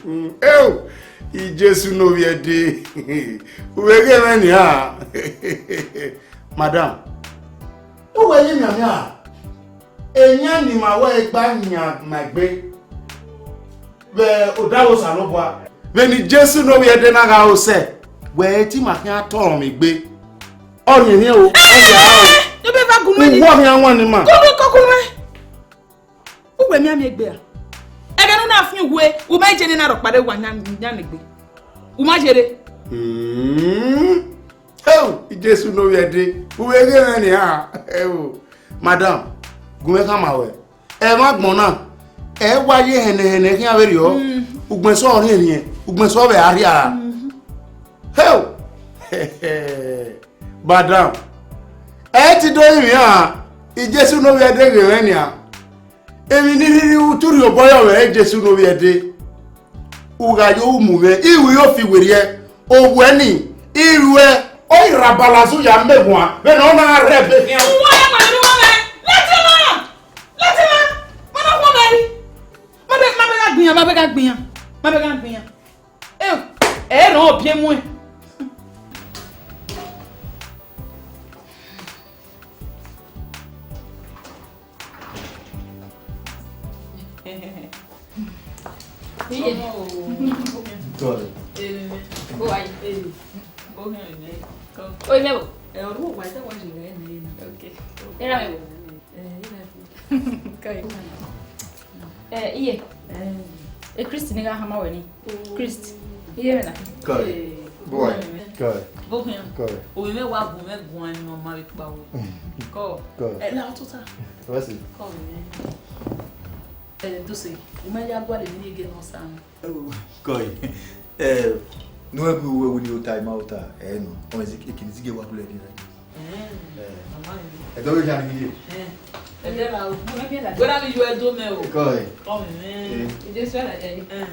Mm, eo, Jesu ne ovbi ẹdẹ. U vbe ghe mwẹ nian. Madam, u wẹ ye mianmian, eyan ni ma wẹ gba yan ma egbe vbe odaro Osanobua. Vbene Jesu ne ovbi ẹdẹ na gha ro sẹ, wẹ i te ma khian tọrọ mwẹ egbe. Ọ rhiẹnrhiẹn o, ọ rhiẹnrhiẹn o. Ẹ, ne ọ bẹ va gun mwẹ ni. Uwọ khian wan ni ma. Gun mwẹ kọ, gun mwẹ. U wẹ mianmian egbe ra? Ẹghẹ ne u na fian uwẹ, u ma je ne na rhọkpa rre wa yan, yan egbe. U ma yerre. Hmm. Eo, Jesu ne ovbi ẹdẹ, u vbe ghe mwẹ nian. Eo, madam, gu mwẹ khama ruẹ. Ẹmwẹ agbọn na, ẹ wa ye hẹnẹhẹnẹ khian vberriọ, ugbẹn sẹ ọ rhiẹnrhiẹn, ugbẹn sẹ ọ vbe a rhia ra. Heo! Madam, ẹ i te do rinmwian, Jesu ne ovbi ẹdẹ ghe mwẹ nian. Emwi ne I rhirhi ru te u rhie obọ yọ mwẹ, Jesu ne ovbi ẹdẹ. U gha yo ru mu mwẹ, I ru iro fi werriẹ, owẹ ni, I ruẹ, ọ i ra balazu ya mẹ guan, vbene ọ na rre ẹbe khian. Uwa ya ma ne uwa mẹ. Lẹtẹ na! Lẹtẹ na! Ma na khuọnmwi ẹre. Ma bẹ, ma bẹ gha gbe iran, ma bẹ gha gbe iran, ma bẹ gha gbe iran. Ẹ, ẹ rẹn ọ biẹ muẹn. Iye. Sorry. Oi, mẹ bo. Okay. Era mẹ bo. Kai. Eh, iye. Eh, Christ ni gha hama wẹ ni. Christ. Iye mẹ na. Kai. Boy. Kai. Bo khian. Kai. Ovbi mwẹ wa gu mwẹ guan ni ọ ma vbe kpa wẹ. Kọ. Kai. Ẹ la tota. What's it? Kọ vbe. Eh, Dose, u ma ya gualọ emwi ni gie ne ọ sa mwẹ. Koi. Eh, no, we will, we will time out. Eh, no. Ọ zẹ ekene zẹ gie wa kule ni. Eh. Ẹ dọ vbe khian ni ye. Eh. Ẹ dẹ la o. Wẹ na vbe yo ẹdo mẹ o. Koi. Kọ mẹ. Eh. Ẹ dẹ sẹ la ye. Eh.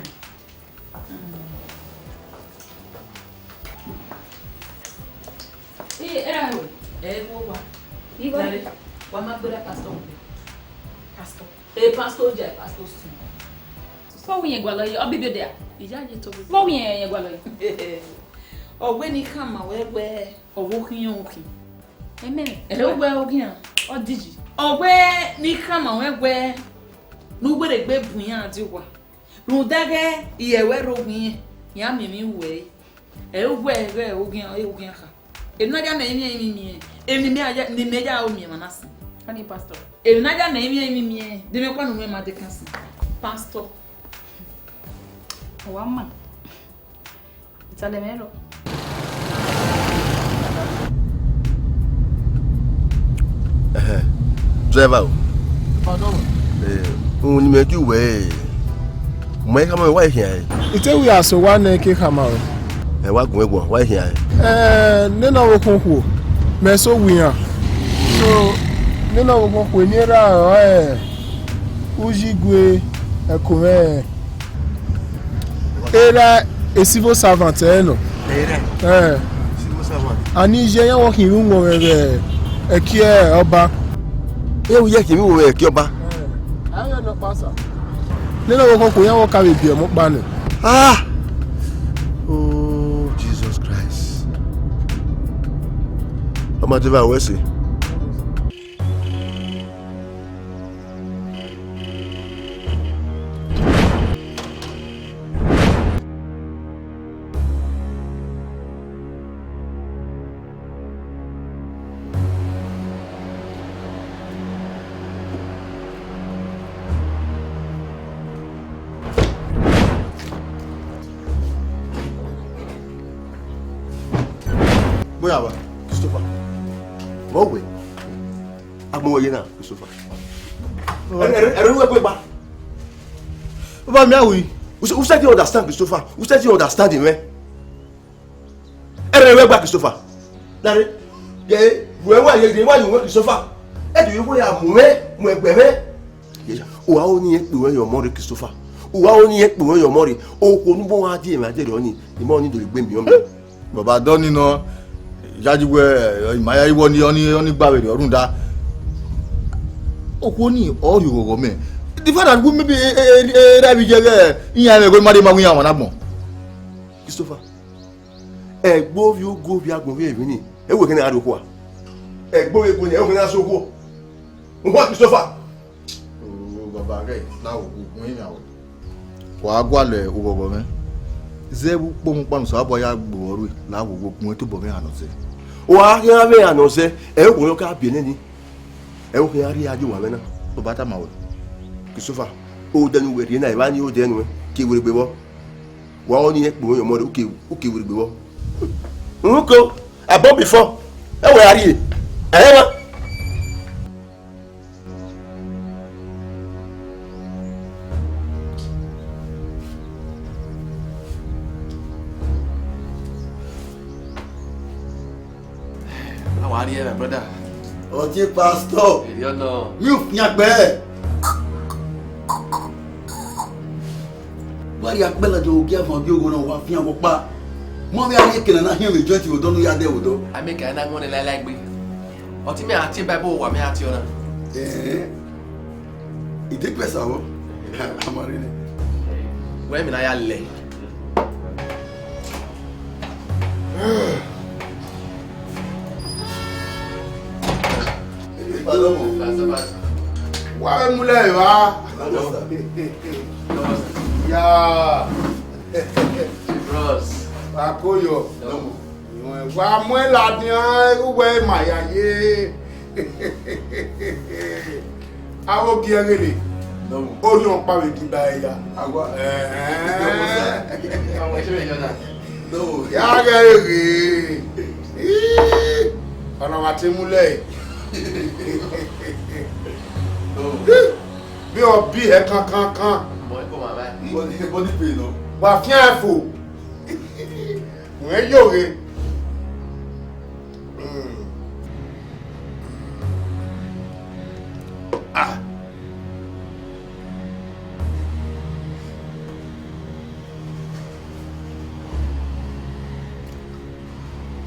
Ẹ ra hẹ wẹ. Ẹ wo wa. Ibo? Dare, wa ma gbera pastor wẹ. Pastor. E pastor ja, pastor sun. Vbọ wẹ irẹn gualọ ye, ọ bibi odẹ a? Iya ye to. Vbọ wẹ irẹn gualọ ye? Ọ wẹ ne I khama wẹ wẹ ọ vbe okhian okhian. Amen. Ẹ wẹ okhian, ọ diji. Ọ wẹ ne I khama wẹ wẹ ne u wẹ rre egbe bu iran die owa. Rhunmwuda ighẹ irẹn wẹ rre owiẹn, iran miẹn emwi wẹ. Ẹ i wẹ ẹghẹ oghian, oghian kha. Emwi ne a ya nẹ emwi ẹrinmwi miẹn, emwi ne imẹ ya, ne imẹ ya ro miẹn emwa na sin. Ani pastor. Emwi ne a ya nẹ emwi ẹrinmwi miẹn, de mwẹ kua ne uwẹ ma dekan sin. Pastor. Wa ma. Italẹ mwẹ rọ. Ẹhẹn. Driver o. Pardon. Eh, uhun ne imẹ gie uwẹ, eh, u ma i khama wa i khian ẹre. I te wẹ a sẹ owa nẹ ke khama ruẹ. Ẹ wa gun ẹguọn, wa i khian ẹre. Eh, nene ọvbokhan okhuo, mẹ so wẹ iran. So, nene ọvbokhan okhuo eni erha ọrọre Uyigue Ẹkomwẹ. Erha e civil servant ẹre nọ. Erha? Eh. Civil servant. Ani iye iran vbe khin vbe uwọnmwẹ vbe ẹki ọba. Iran vbe iye khin vbe uwọnmwẹ vbe ẹki ọba? Eh. Ayọn nọ kpa sa. Nene ọvbokhan okhuo iran vbe ka vbe biẹ ọmọ ọkpa nẹ. Ah! Oh, Jesus Christ. Ọ ma deva ruẹ ẹse. Boya wa, Christopher. Vbọ wẹ? Agbọn wẹ ye na, Christopher. Ẹrẹ, ẹrẹ, ẹrẹ wẹ gba. Baba mi awi. U se, u se ti understand, Christopher. U se ti understand him, eh? Ẹrẹ wẹ gba, Christopher. Dare, ye, wẹ wa ye, ye wa ye wẹ Christopher. Ẹ do ye wẹ ya mu wẹ, mu ẹgbẹ wẹ. Ye, o wa o ni ye kpe wẹ ye ọmọ rẹ Christopher. Uwa ọni rẹn kpe mwẹ ye ọmọ rre, okhuo ne u bọ gha die emwa dee rrọọ ni, emọ ni do gbe miẹn ọmọ. Baba dọ ni nọ, yayi wẹ, ima yayi wẹ ọni, ọni, ọni gba vberriọ rhunmwuda. Okhuo ni ọ rhie oghọghọ mẹ. The fact that we maybe, e, e, e, e, ra vbe ye ghẹ, iran mwẹ ghe ma de ma wẹ iran wan agbọn. Christopher, ẹgbe ovbi ugu ovbi agbọn vbe emwi ni, ẹ wẹ kẹ ne a rrie okhuo a? Ẹgbe ovbi ugu ni, ẹ wẹ kẹ ne a sẹ okhuo? Uhua Christopher. O, baba ghẹ, la wo gun iran wẹ. Wa gualọ oghọghọ mwẹ. Zẹ vbe ukpọmọ ọkpa ne Osanobua ya gbe ruẹ, la wo gun tobọ mwẹ ehan nọ zẹ. Wa khian vbe ehan nọ zẹ, ẹ okhuo ne ọ ka biẹ nẹ ni. Ẹ okhuo khian rhie a ye owa mwẹ na. Baba tama wẹ. Christopher, odẹ ne uwẹ rhie na, evba ni odẹ nuẹn, ke werriegbe vbọ. Wa ọni rẹn kpe mwẹ ye ọmọ rre, u ke, u ke werriegbe vbọ. Uhunmwu ko, abọ before, ẹ wẹ a rrie, ẹ hẹ mwa. A wa rrie, my brother. Ọtẹn pastor. Eri ọnọ. Mi ò fian gbẹ. Wa rhie akpẹ ladian ogie avan ọgiogo na, wa fian vbe ọkpa. Ma vbe a rhie ekena na hiẹn vbe joint vbe odọ ne u ya dẹ vbe odọ. A miẹn ka na wọn nẹ laelae gbe. Ọtẹn mẹ a tie Bible, wa mẹ a tie ọna. Ẹẹn. I de kpẹ sa vbọ? A ma rre nẹ. Wẹ mẹ na ya lẹ. Wa vbe mu lẹ evba. Ya. Bros. Wa ko yọ. Wa mu ẹn ladian, uwẹ ma ya ye. Avbe ogie ẹghẹ ne, orhiọn ọkpa vbe diba ẹre ya. Ẹhẹn. Ya ghẹ ghe. Ii, ọna wa te mu lẹ. Bi ọ bi hẹ kankankan. Wa fian fo. Wẹ yo ghe. Ah.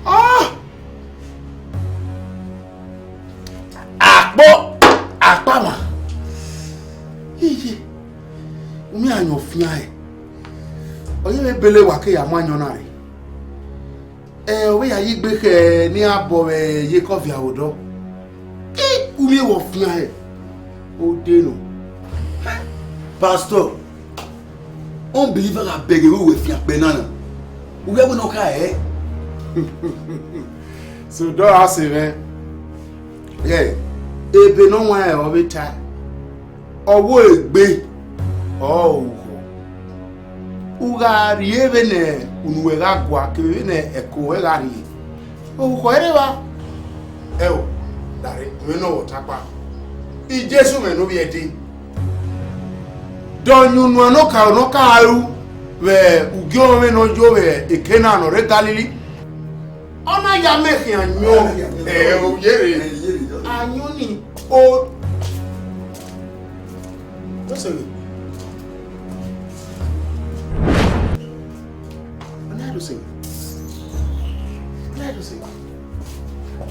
Ah! Akpọ, akpa mwa. Iye, u miẹn ayọn fian hẹ. Ọ yevbe bele wa ke ya mu ayọn na rre. Ẹ, ọ vbe ya ye igbe khẹ ne iran bọ vbe ye ekọ viọ aro odọ. I, u miẹn vbe ọ fian hẹ? Ode nọ. Pastor, unbeliever gha bẹghe vbe uwẹ fian kpẹ na na. U ghẹ wẹ ne ọ kha hẹ? So, dọ ra sẹ mwẹ. Ẹ, ebe ne ọ wan rẹn ọ vbe tae. Ọ wo egbe, ọ ughọ. U gha rhie vbene unu ruẹ gha gua kevbe vbene ẹko ruẹ gha rhie, orukhọ i rre evba. Ẹo, dare, mwẹ ne ọ vbe ọta kpa. Jesu mwẹ ne ovbi ẹdẹ. De ọ yin unu ne ọ ka, ne ọ ka ru vbe ugie ọmwẹ ne ọ yo vbe Kena ne ọ rre Galili? Ọ na ya mẹ khian ayọn. Ẹ, o yere. Ayọn ni, o. Doseghe. Ọ na doseghe. Ọ na doseghe.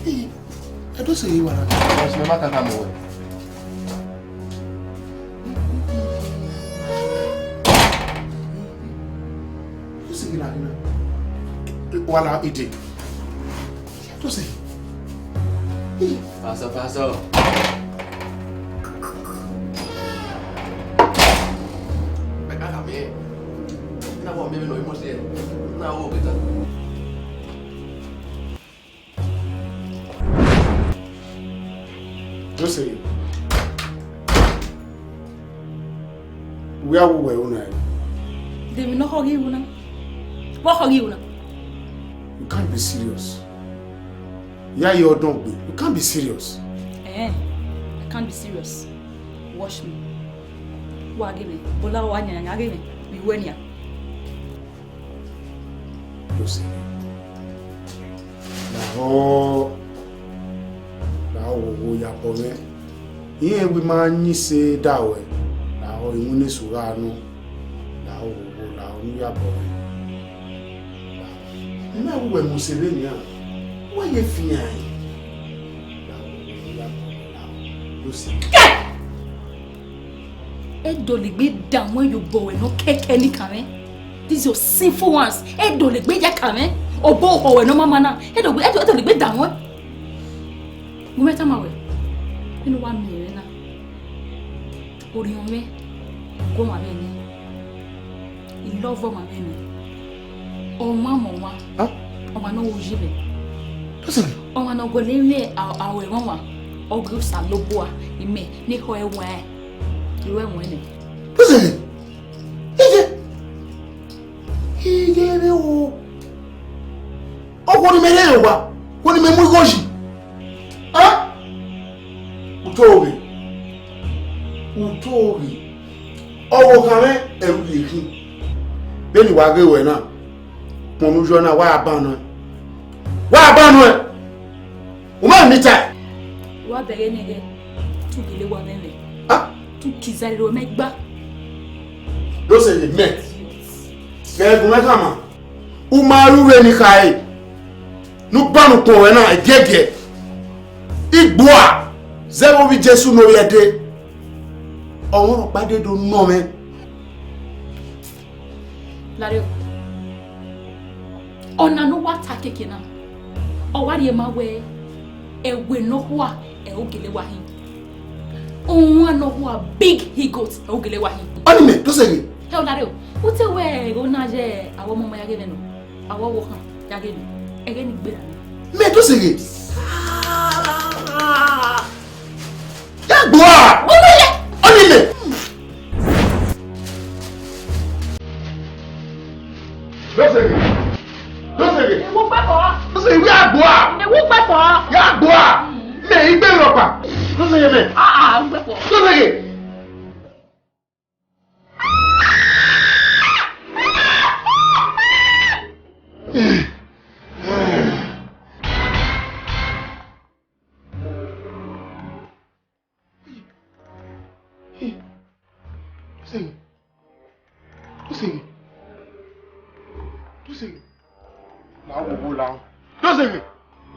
Ee, ẹ doseghe wa na. Ọ sẹ ma kaka mọ wẹ. Doseghe na, na. Wala ide. Doseghe. Ee. Pastor, pastor. Ẹ ka kha mẹ. Na wọ mẹ, mẹ nọ, imo se. Na wọ beta. Doseghe. Wẹ a wu wẹ ru na? De emwi ne ọ khọ ghi ru na? Vbe ọ khọ ghi ru na? You can't be serious. Ya ye ọdọn gbe. You can't be serious. Eh, I can't be serious. Watch me. Wa ghe mwẹ. Bola wa yan yan ghe mwẹ. Mi wẹ nian. Doseghe. Lahọ, lahọ wo wo ya bọ mwẹ. Irẹn wẹ ima yin ise da ruẹ, lahọ iwinna esu gha nọ. Lahọ, lahọ, ne u ya bọ mwẹ. Mẹ wẹ mu sẹ vbenian, wa ye fian ẹn. Lahọ, lahọ, lahọ, do sẹ. Kẹ! E do legbe da wọn ye obọ ruẹ nọ kẹkẹ ni kan mwẹ. These your sinful ones. E do legbe ya kan mwẹ. Obọ ruẹ nọ ma ma na. E do, e do, e do legbe da wọn. Gu mwẹ tama wẹ, vbene uwa miẹn mwẹ na, orhiọn mwẹ, gu ọmwa mwẹ nẹ. I love ọmwa mwẹ nẹ. Ọmwa mẹ ọmwa. Huh? Ọmwa ne ọ ru uyi mwẹ. Ọmwa ne ọ guẹlẹ mwẹ aro ẹmwẹ ọmwa, ọ ghe Osanobua, imẹ ne ekhọe ẹwaẹn, I ru ẹwaẹn nẹ. Iye, iye, iye, o. Ọghe ne imẹ rre owa, ọghe ne imẹ mu igho yi. A? Utọ ghe, utọ ghe, ọvbokhan mwẹ ẹre u rhie khin. Vbene wa ghe ruẹ na, kpọnmwẹ uyọ na, wa ban nuẹn, wa ban nuẹn, u ma miẹn tae. Wa bẹghe nẹghẹ, tu gele wa mwẹ mwẹ, a? Tu kiza riro mẹ gba. Dose ye mẹ, ghẹ gu mwẹ khama. U ma ru vbene I khare, ne u ban ukpọn ruẹ na ẹgiẹgiẹ. I gbua, zẹ vbe ovbi Jesu ne ovbi ẹdẹ, ọmwa rhọkpa dee do nọ mwẹ. Lare o. Ọna ne uwa ta keke na, ọ wa rhie ma wẹẹ, ẹwe nọkhua ẹre u gele wa hin. Ohuan nọkhua, big he-goat, ẹre u gele wa hin. Ọni mẹ, Dose ghe. Hẹ, ọ lare o. U te wẹẹ ẹghẹ na ye avbe ọmọ ma ya ghe mwẹ nọ, avbe ọvbokhan ya ghe mwẹ, ẹghẹ ni gberra nẹ. Mẹ, Dose ghe. Ya gbua! Ọni mẹ! Dose ghe! Dose ghe! Ewu kpẹkọ! Dose ghe, ya gbua! Ewu kpẹkọ! Ya gbua! Mẹ, I gbe rhọkpa! Dose ghe mẹ! Ah, ah, kpẹkọ! Dose ghe! Dose ghe. Dose ghe. Dose ghe. La wo wo la. Dose ghe.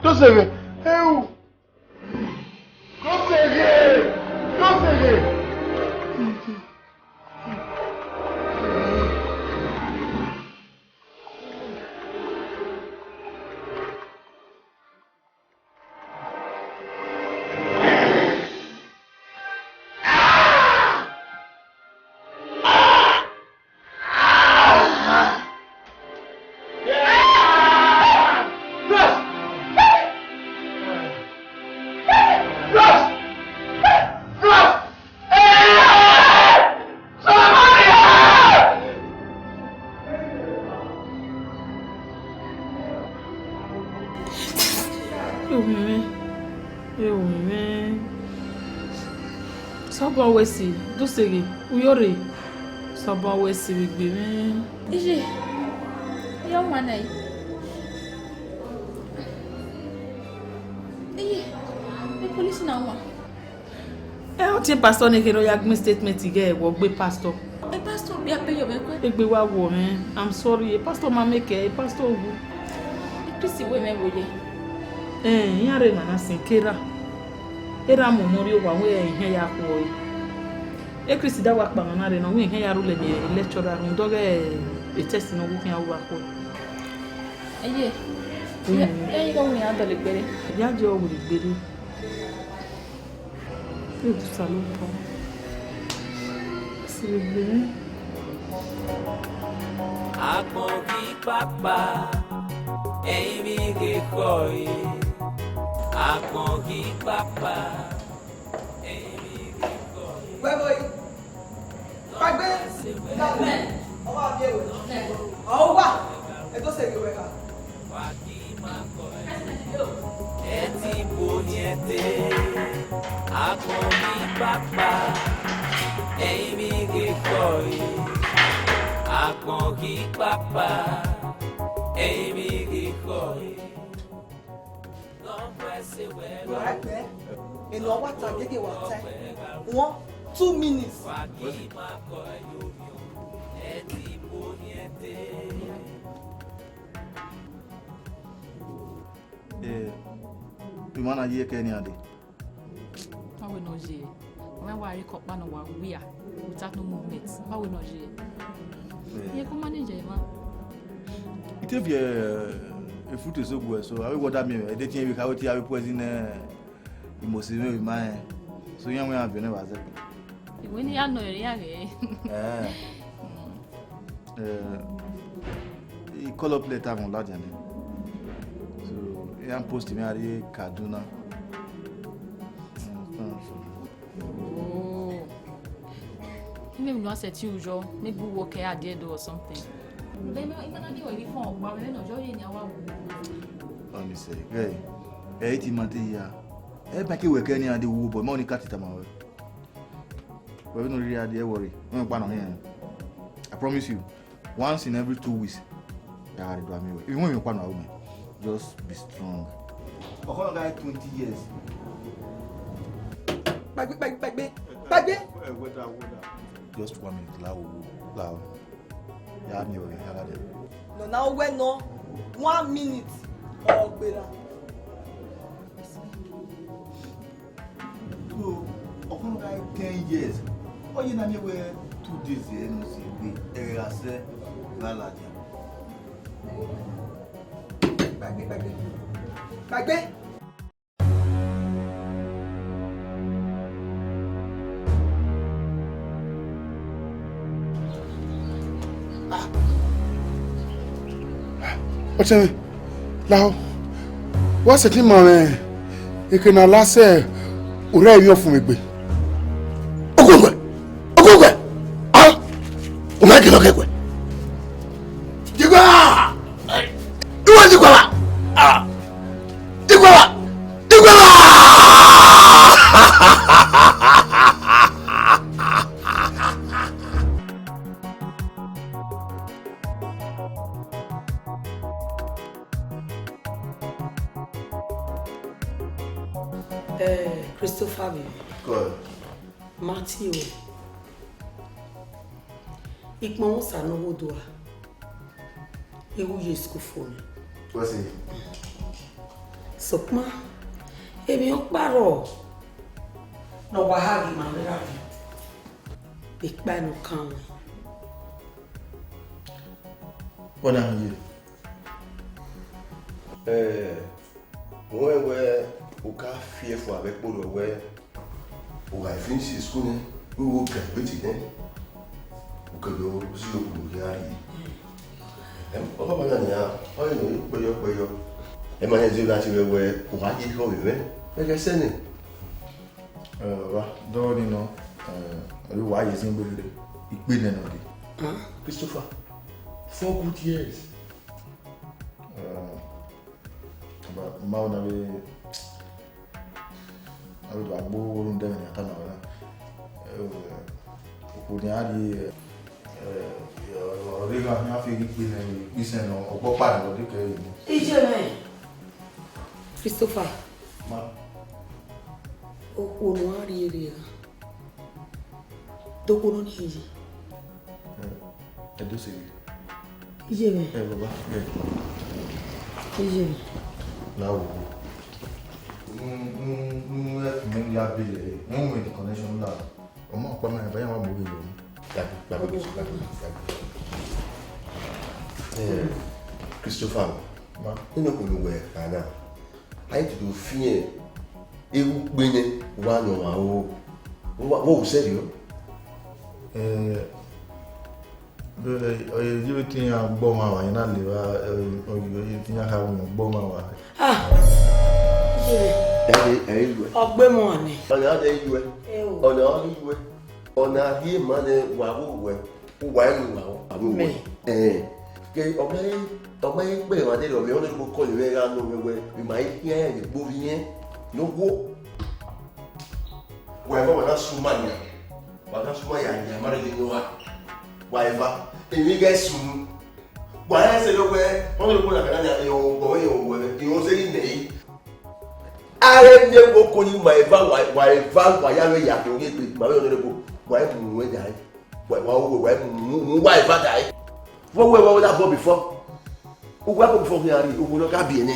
Dose ghe. Eu. Dose ghe. Dose ghe. Ewu mwẹ, ewu mwẹ. Sọbọ wẹ si, Dose ghe, u yo rre. Sọbọ wẹ si vbe egbe mwẹ. Iye, iye ọmwa na yi. Iye, e police na wan. Ẹ, ọtẹn pastor ne kherhe ọ ya gbẹn statement ighẹ wọ gbe pastor. E pastor bia pe yọ mwẹ kue. Egbe wa wọ mwẹ. I'm sorry, e pastor ma make ẹ, e pastor wu. E Kristi wẹ mwẹ vbe oye. Ẹ, iran rre emwa na sin ke erha. Erha mu ọmọ rrie owa wẹ ehẹn ya khuọre. E Kristi da wa kpa emwa na rre nọ wẹ ehẹn ya rhulẹ ne lecturer rhunmwuda ọghe e test ne ọ wu khian ru vbe akhuẹ. Eye, ya, ya igho wẹ iran dọlegbe rre. Ya je ọ wiri gbe rre. Edu Osanobua, si vbe egbe mwẹ. Agbọn ghi kpakpa, ẹrinmwi ghi khọe. Agbọn ghi kpakpa, ẹrinmwi ghi khọe. Wẹ vbe kpaegbe, amen. Ọ wa viẹ wẹ. Ọ wa, e Dose ghe wẹ kha. Ẹtin buniẹn te, agbọn ghi kpakpa, ẹrinmwi ghi khọe. Agbọn ghi kpakpa, ẹrinmwi ghi khọe. Enọ wa ta gege wa ta. One, two minutes. Wa ghi ma kọe yo. Ẹtin Ma na ye ẹkẹ nian dee. Báwo náà ṣe? Wọ́n wá rí kọ́pá náà wá wíyà without no movement. Báwo náà ṣe? Yeah. Iye kó manage ẹ̀ mọ́. It be a fruit is so good, so I will water me. I dey think we have to have poison, eh, imosi me with my, so young we have never said. Ìwé ní àná ẹ̀rí àgẹ̀. Eh. Eh, he call up later on Ladian. So, he am post me at Kaduna. Oh. He may not set you, Joe. Maybe work here at the door or something. Then I'm gonna do a reform, but we don't know, Joe, in our Let me say, hey, hey, ti mate ya. Hey, back here, we can, and the woo, but money cut it, I'm away. But we don't really have to worry. We don't plan on here. I promise you, once in every two weeks, I had to do me. If you want me to plan on, just be strong. Ọkọ guy twenty years. Gbàgbé, gbàgbé, gbàgbé, gbàgbé. Just one minute, lao, lao. Ya mi o, ya la de. No, now we no. One minute. Ọgbera. So, ọkọ guy ten years. Ọ ye na mi wẹ two days here, no see we. Ẹ gha sẹ, la la dia. Gbàgbé, gbàgbé. Gbàgbé. Ọtẹn, lao, wa sẹtin ma mwẹ eke ne a la sẹ orhu emwi ọfumwegbe. Ogunwẹ, ogunwẹ, ah, u ma gele ọghe wẹ. Jigua! Iwẹ jigua! Ah! Jigua! Jigua! Eh, Christopher, baby. Kọ. Matthew. Ikpọnmwẹ Osa ne ọ ghe odua, I ru ye school fo nẹ. What's it? Sokpan, emwi ọkpa rrọọ ne ọ wa ha ghi ma mwẹ gha vbe ekpa nọ kan mwẹ. Wẹ na ye? Eh, wẹ wẹ u ka fi ẹfua vbe ẹkpo rẹ wẹ u gha finish school nẹ, u wo graduate nẹ, u ke do si okhuo ne u khian rrie. Em, ọkpa na nian, ọ rẹn ne kpẹyọ kpẹyọ. Ẹ ma rẹn zẹ gha tie wẹ wẹ u gha ye ekhọe vbe mwẹ, mẹ ghẹ sẹ nẹ. Eh, baba, dọghe nii nọ, eh, ọ wa ye zin gbe rre, ikpe nẹ nọ dee. Christopher, four good years. Eh, baba, ma na vbe, a vbe do gha gbe orhu ne ẹmwẹ ne a ta na wẹ na. Eh, okhuo ne a rrie, eh, ọ rre gha khian fi ghi kpe nẹ, ikpe isẹn nọ, ọkpọkpa nọ, ọ dekẹe. Iye mwẹ, Christopher. Ma. Okhuo ne a rrie rre gha. Dokoro ni iye. Eh, Edo sẹ vbe. Iye mwẹ. Eh, baba, eh. Iye mwẹ. Na wo. Nu, nu, nu, eh, mu ya bi le. Mu mu the connection la. Ọmọ ọkpa mẹ, baya wa mu ghe yo. Gbàgbé, gbàgbé, gbàgbé, gbàgbé. Eh, Christopher. Ma. Nínú kò ló wẹ̀ kànáà. A yi tutu fiẹn ewu kpe nẹ wa nọ ọmwa ro. Wo wo sẹrriọ? Eh, eh, ọ ye vbe te iran gbe ọmwa wa, iran na leva, eh, ọ ye vbe te iran kha winna gbe ọmwa wa. Ah! Daddy, ẹ i luẹ. Ọgbe mu ane. Ọna ọna i luẹ. Eo. Ọna ọna i luẹ. Ọna rhie ma nẹ wa vbe owẹ, uwa i mu wa vbe owẹ. Mẹ. Ẹn. Ke ọ ma i, ọ ma i kpe emwa dede, ọ vbe ọnrẹn vbe okọ ni mwẹ gha nọ mwẹ wẹ, mẹ ma i khian ẹre gbe ovbi irẹn ne ọ wo. Wa eva wa na suma nian. Wa na suma ya nian, ma rhie ne ọ wa. Wa eva, emwi ghẹ sunu. Wa rẹn sẹ wẹ, ọnrẹn vbe okọ na kha na nian, ehọnvbọ, ehọnvbọ, ehọnvbọ sẹ ghi nẹ yi. A rẹ miẹn vbe okọ ni ma eva, wa, wa eva, wa ya vbe ya ke oghian egbe, ma vbe ọnrẹn vbe okọ, wa i mu ruẹ dae. Wa, wa, wa, wa mu, mu, mu wa eva dae. Vbọ wẹ wa wẹ da bọ before? Uwa bọ before khian rri, uwu nọ ka biẹ nẹ.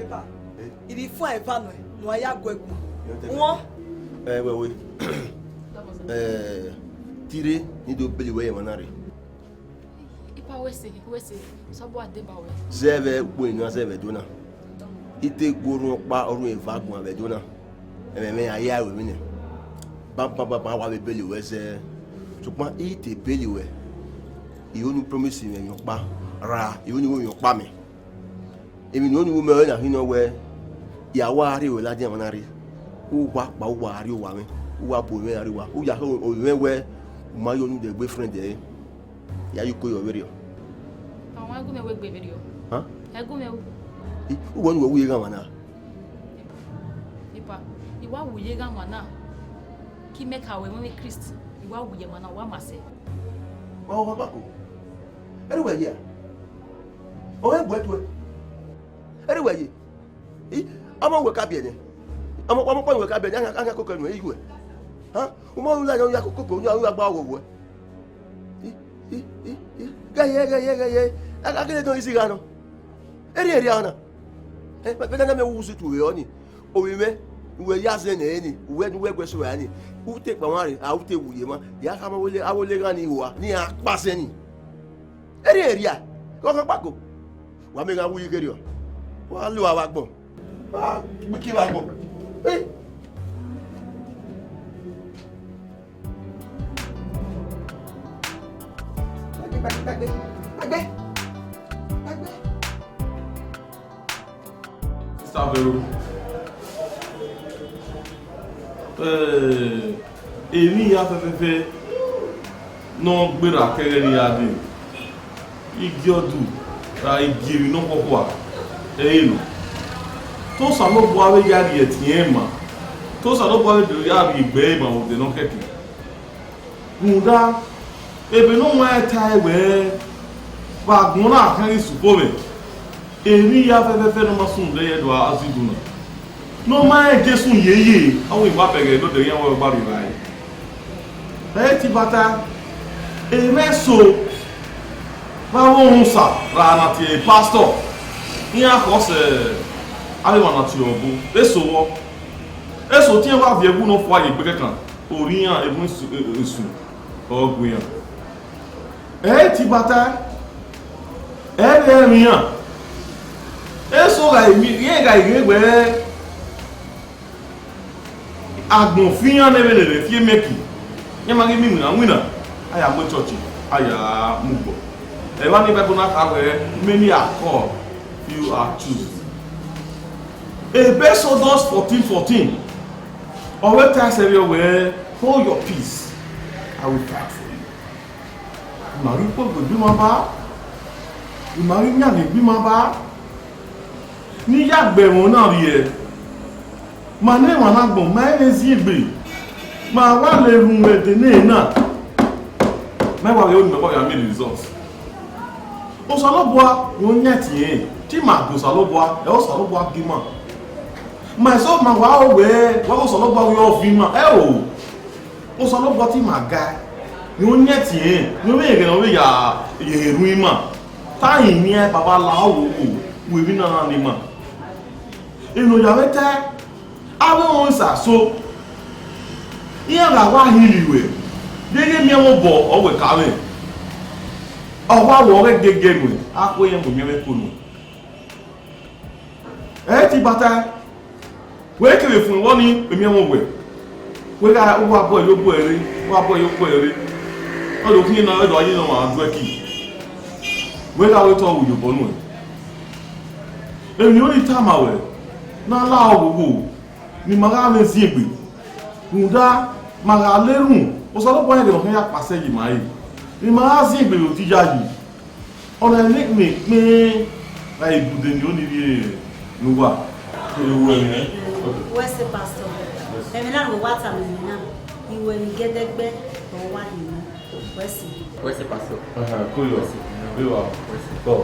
Eba, I vbe fuẹn eva nuẹn ne uwa ya gu ẹe gu. Wọn. Ẹ wẹ wẹ. Ẹ, te I rre ne I do bele wẹ ye emwa na rre. Ipa wẹ sẹ, wẹ sẹ, sọbọ a deba wẹ. Zẹ vbe ukpo ne a zẹ vbe Ẹdo na. I te gu orhunmwu ọkpa, orhunmwu eva guan vbe Ẹdo na. Ẹmwẹ mwẹ a ya ru emwi nẹ. Banbanbanban, a wa vbe bele wẹ zẹ. Sokpan I te bele wẹ. I ho ne u promise mwẹ emwi ọkpa, ra, I ho ne u ru emwi ọkpa mẹ. Emwi ne u ho ne u ru mẹ ọre na khin nọ wẹ, I a wa rrie ruẹ ladian emwa na rre. U wa kpa, u wa rrie owa mwẹ, u wa bu mwẹ ra rrie owa. U ya khẹ ovbi mwẹ wẹ, u ma yo ne u dẹ gbe friend ẹre. Ya ye uko yọ vberriọ. Ọmwa gu mwẹ wẹ gbe vberriọ. Hàn? Ẹ gu mwẹ o. I, uwẹ ne uwẹ wu ye ghan emwa na? Ipa, I wa wu ye ghan emwa na. Ke imẹ ka ru ẹmwẹ Kristi, I wa wu ye emwa na, wa ma sẹ. Wa wa bako. Ẹre uwẹ ye a? Ọ hẹ bu ẹtuẹ. Ẹre uwẹ ye. I, ọmọ wẹ ka biẹ nẹ. Ọmọ, ọmọ kpa wẹ ka biẹ nẹ, a gha, a gha koko ẹnu ẹre, I yuẹ. Hẹn? U ma rhunmwuda ne ọ ya kokoko, u ya, u ya gba oghogho. I, i, i, i. Ghẹ ye, ghẹ ye, ghẹ ye. A, a gele dọn isi gha nọ. Erriọ erriọ ọna. Ẹ, vbe, vbe na miẹn uwu usi tu vbe ọni. Ovbi mwẹ, ne uwẹ ya zẹ nẹ ẹre ni, uwẹ ne uwẹ gu ẹse ua ni. U te kpa mwa rre, a u te wu ye mwa. Ya khama avbe ole, avbe oleghan ni rua, ne iran kpa sẹ ni. Erriọ erriọ, ghe ọkhan kpako. Wa miẹn gha wu yi kherriọ. Wa lo avbe agbọn. Wa gbe ike vbe agbọn. Ẹ. Gbagbe, gbagbe, gbagbe, gbagbe. Gbagbe. Sister Vero, eh, emwi hia fẹfẹfẹ ne ọ gberra ke ẹghẹ ne I ya dee, I gie ọdun ra I gie emwi nọkhuakhua, ẹre nọ. Te Osanobua vbe ya rhie ẹtin ẹnrẹn ma, te Osanobua vbe do ya rhie egbe ẹre ma vbe odẹ ne ọ kẹkan. Rhunmwuda, ebe ne ọ wan tae wẹẹ, vbe agbọn na khian ghi sẹ ufomwẹ, emwi hia fẹfẹfẹ ne ọ ma sunu ye ẹdua Azidu na, ne ọ ma rẹn Jesu yeye, ọ wẹ wa bẹghe ne odẹ iran wẹ gba rhie evbare. Ẹ i te ibata, emwa eso vbe avbe ohusa ra na tie pastor, iran khọ sẹ avbe emwa na tie ọbo, eso vbọ, eso te iran wa viọ ẹwu ne ọ fua ye egbe kẹkan, orhiọn iran, evun esu, e-, esu ọ gu iran. Ẹ i te ibata, ẹ i vbe ẹmwẹ iran, eso gha emi, iran gha ghe wẹẹ, agbọn fi iran ne vbene ẹre fi emiẹki, iran ma ghi miẹn iwinna winna, a ya mu church, a ya mu gbọ. Evba ni Bible na kha wẹẹ, many are called, few are chosen. Ebe Exodus fourteen fourteen, ọ vbe ta ẹsẹ vbe wẹẹ, "Hold your peace, I will fight for you." I ma ghi kpogbe egbe ima ba, I ma ghi yan egbe ima ba, ne I ya gbe ẹmwẹ na rrie. Ma ne emwa na agbọn, ma i vbe zin egbe, ma wa le rhunmwuda ẹdẹ ne na, ma wa ghe ru ne ọ wa ya miẹn result. Osanobua ne ọ yan ẹtin ẹnrẹn, te ima gu Osanobua, ẹ Osanobua gu ima. Ma eso ma wa ro wẹẹ, wa ghe Osanobua ghi ọvọ ima, ẹ o. Osanobua te ima ga, ne ọ yan ẹtin ẹnrẹn, ne ọ vbe rẹn ẹghẹ ne ọ vbe ya ye erhunmwu ima. Te a rinmwian Baba la oghogho, ru emwi na na ne ima. Emwi ne ọ ya mwẹ tae, avbe ohusa eso, iran gha wa hin vbe ruẹ, deghẹ miẹn mwẹ obọ ọ wẹ ka mwẹ, ọ wa wẹ ọghe gege nuẹn, a khu iran mu miẹn mwẹ ko nuẹn. Ẹ i te ibata, wẹ kevbe fuẹn vbọ ni, emiẹn mwẹ wẹ, wẹ gha, u wa bọ ye obọ ẹre, u wa bọ ye obọ ẹre, ọ do khin na, ọ do a ye ne ọmwa duẹ ki, wẹ gha wẹ te ọ ru ye obọ nuẹn. Emwi ne I tama ruẹ, ne a la oghogho, ne ima gha mwẹ zin egbe, rhunmwuda ma gha na erhunmwu, Osanobua rẹn ọkhan ya kpasẹ ye ima re, ne ima gha zin egbe vbe otọ iyayi. Ọna ne ekpẹn ekpẹn gha ibude ni oni rhie ne uwa. Uwẹ sẹ, pastor. Ẹmwẹ na ne uwa tama mwẹ na, I ru emwi gẹdẹgbẹ, ọ wa ye nọ. Wẹ sẹ. Wẹ sẹ, pastor. Ẹhẹn, ko yọ. Wẹ sẹ. Vbe wa? Wẹ sẹ. Kọ.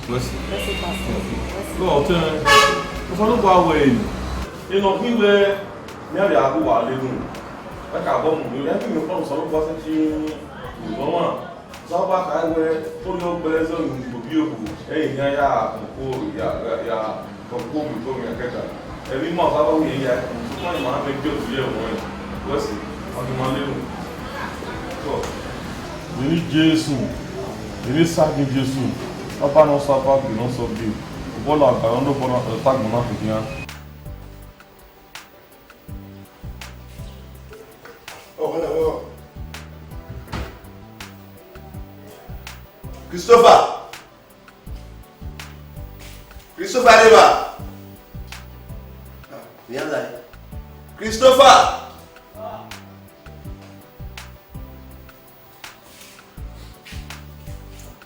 Wẹ sẹ. Wẹ sẹ, pastor. Wẹ sẹ. Kọ, ọtẹn. Osanobua wẹ eni. Enọ khin wẹ, ne a vbe a gu uwa le unu. Wẹ ka bọ mu, ne a ghi miẹn ọkpa ne Osanobua sẹtin ru ọmwa. Osanobua kha wẹ, orhiọn gbe ẹzọ ne ovbi ohu, ẹre iran ya koko, ya, ya, ya koko vbe ikọmwi kẹkan. Emwi ma Osanobua wẹ iran ya koko, sokpan ima mwẹ gie otu ye ẹmwẹ ọnrẹn. Wẹ sẹ, ọ ghi ma le unu. Kọ. Vbe eni Jesu, vbe eni Sagiẹn Jesu, Ọba ne ọ sẹ ọba, Gbe ne ọ sẹ ọgbe, obọ la ọga ne ọ obọ na, ọ ta agbọn na khin khian. Ọ, ọ, ọ. Christopher! Christopher, neighbor! Ah, me Allah. Christopher!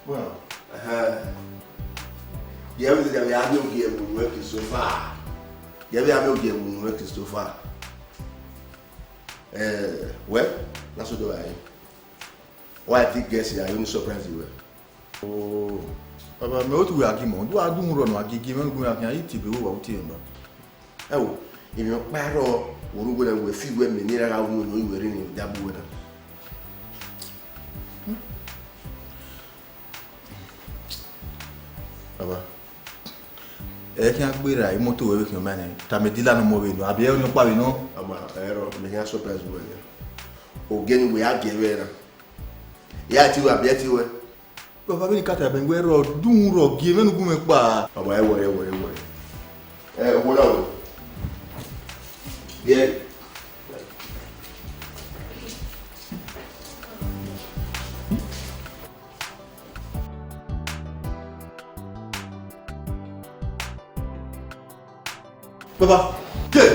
Well. Ẹhẹn. Gie vbe, gie vbe a miẹn ogie mu nuẹn Christopher. Gie vbe a miẹn ogie mu nuẹn Christopher. Eh, well, na so do I. Why I think guess ya, you surprise you well. Oh, baba, mẹ otu wẹ a gi mọ, do a du mu rọ nọ a gi gi mẹ gu ya khian, I te be wo wa uti ẹn ba. Ẹ wo, Emwi ọkpa rrọọ, wẹ rre uwẹ na, wẹ fi wẹ mẹ ne erha gha wu ne ọ ru wẹ rre ne ọ da bu wẹ na. Baba, ẹ khian gberra, imoto ruẹ vbe khian ma nẹ, tama dila ne ọmọ vbe nọ, abi ẹ ọnọkpa vbe nọ? Ama, ẹrọ, mẹ khian surprise wẹ ya. Ogie ne wẹ ya gie vbe na. Ya ti wẹ, abi ẹ ti wẹ. Baba, vbene I ka tama ẹn wẹ rrọọ, dunmwu rrọọ, gie mwẹ ne u gu mwẹ kpa. Baba, ẹ wọrẹ, ẹ wọrẹ, ẹ wọrẹ. Ẹ, wo na wo. Gie. Baba, ke.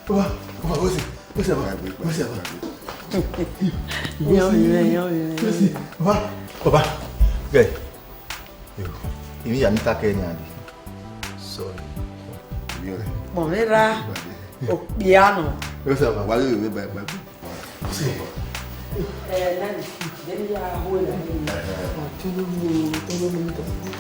Baba, baba, what's it? What's it, baba? What's it, baba? Yan mi rẹ, yan mi rẹ, yan mi rẹ. Baba, baba, guy. Yo, imi ya ni ta kẹ ni adi. Sorry. Mọ mi ra okpia nọ. What's it, baba? Wale mi ba ba. What's it, baba? Eh, nani, then ya hold on. Tell me, tell me.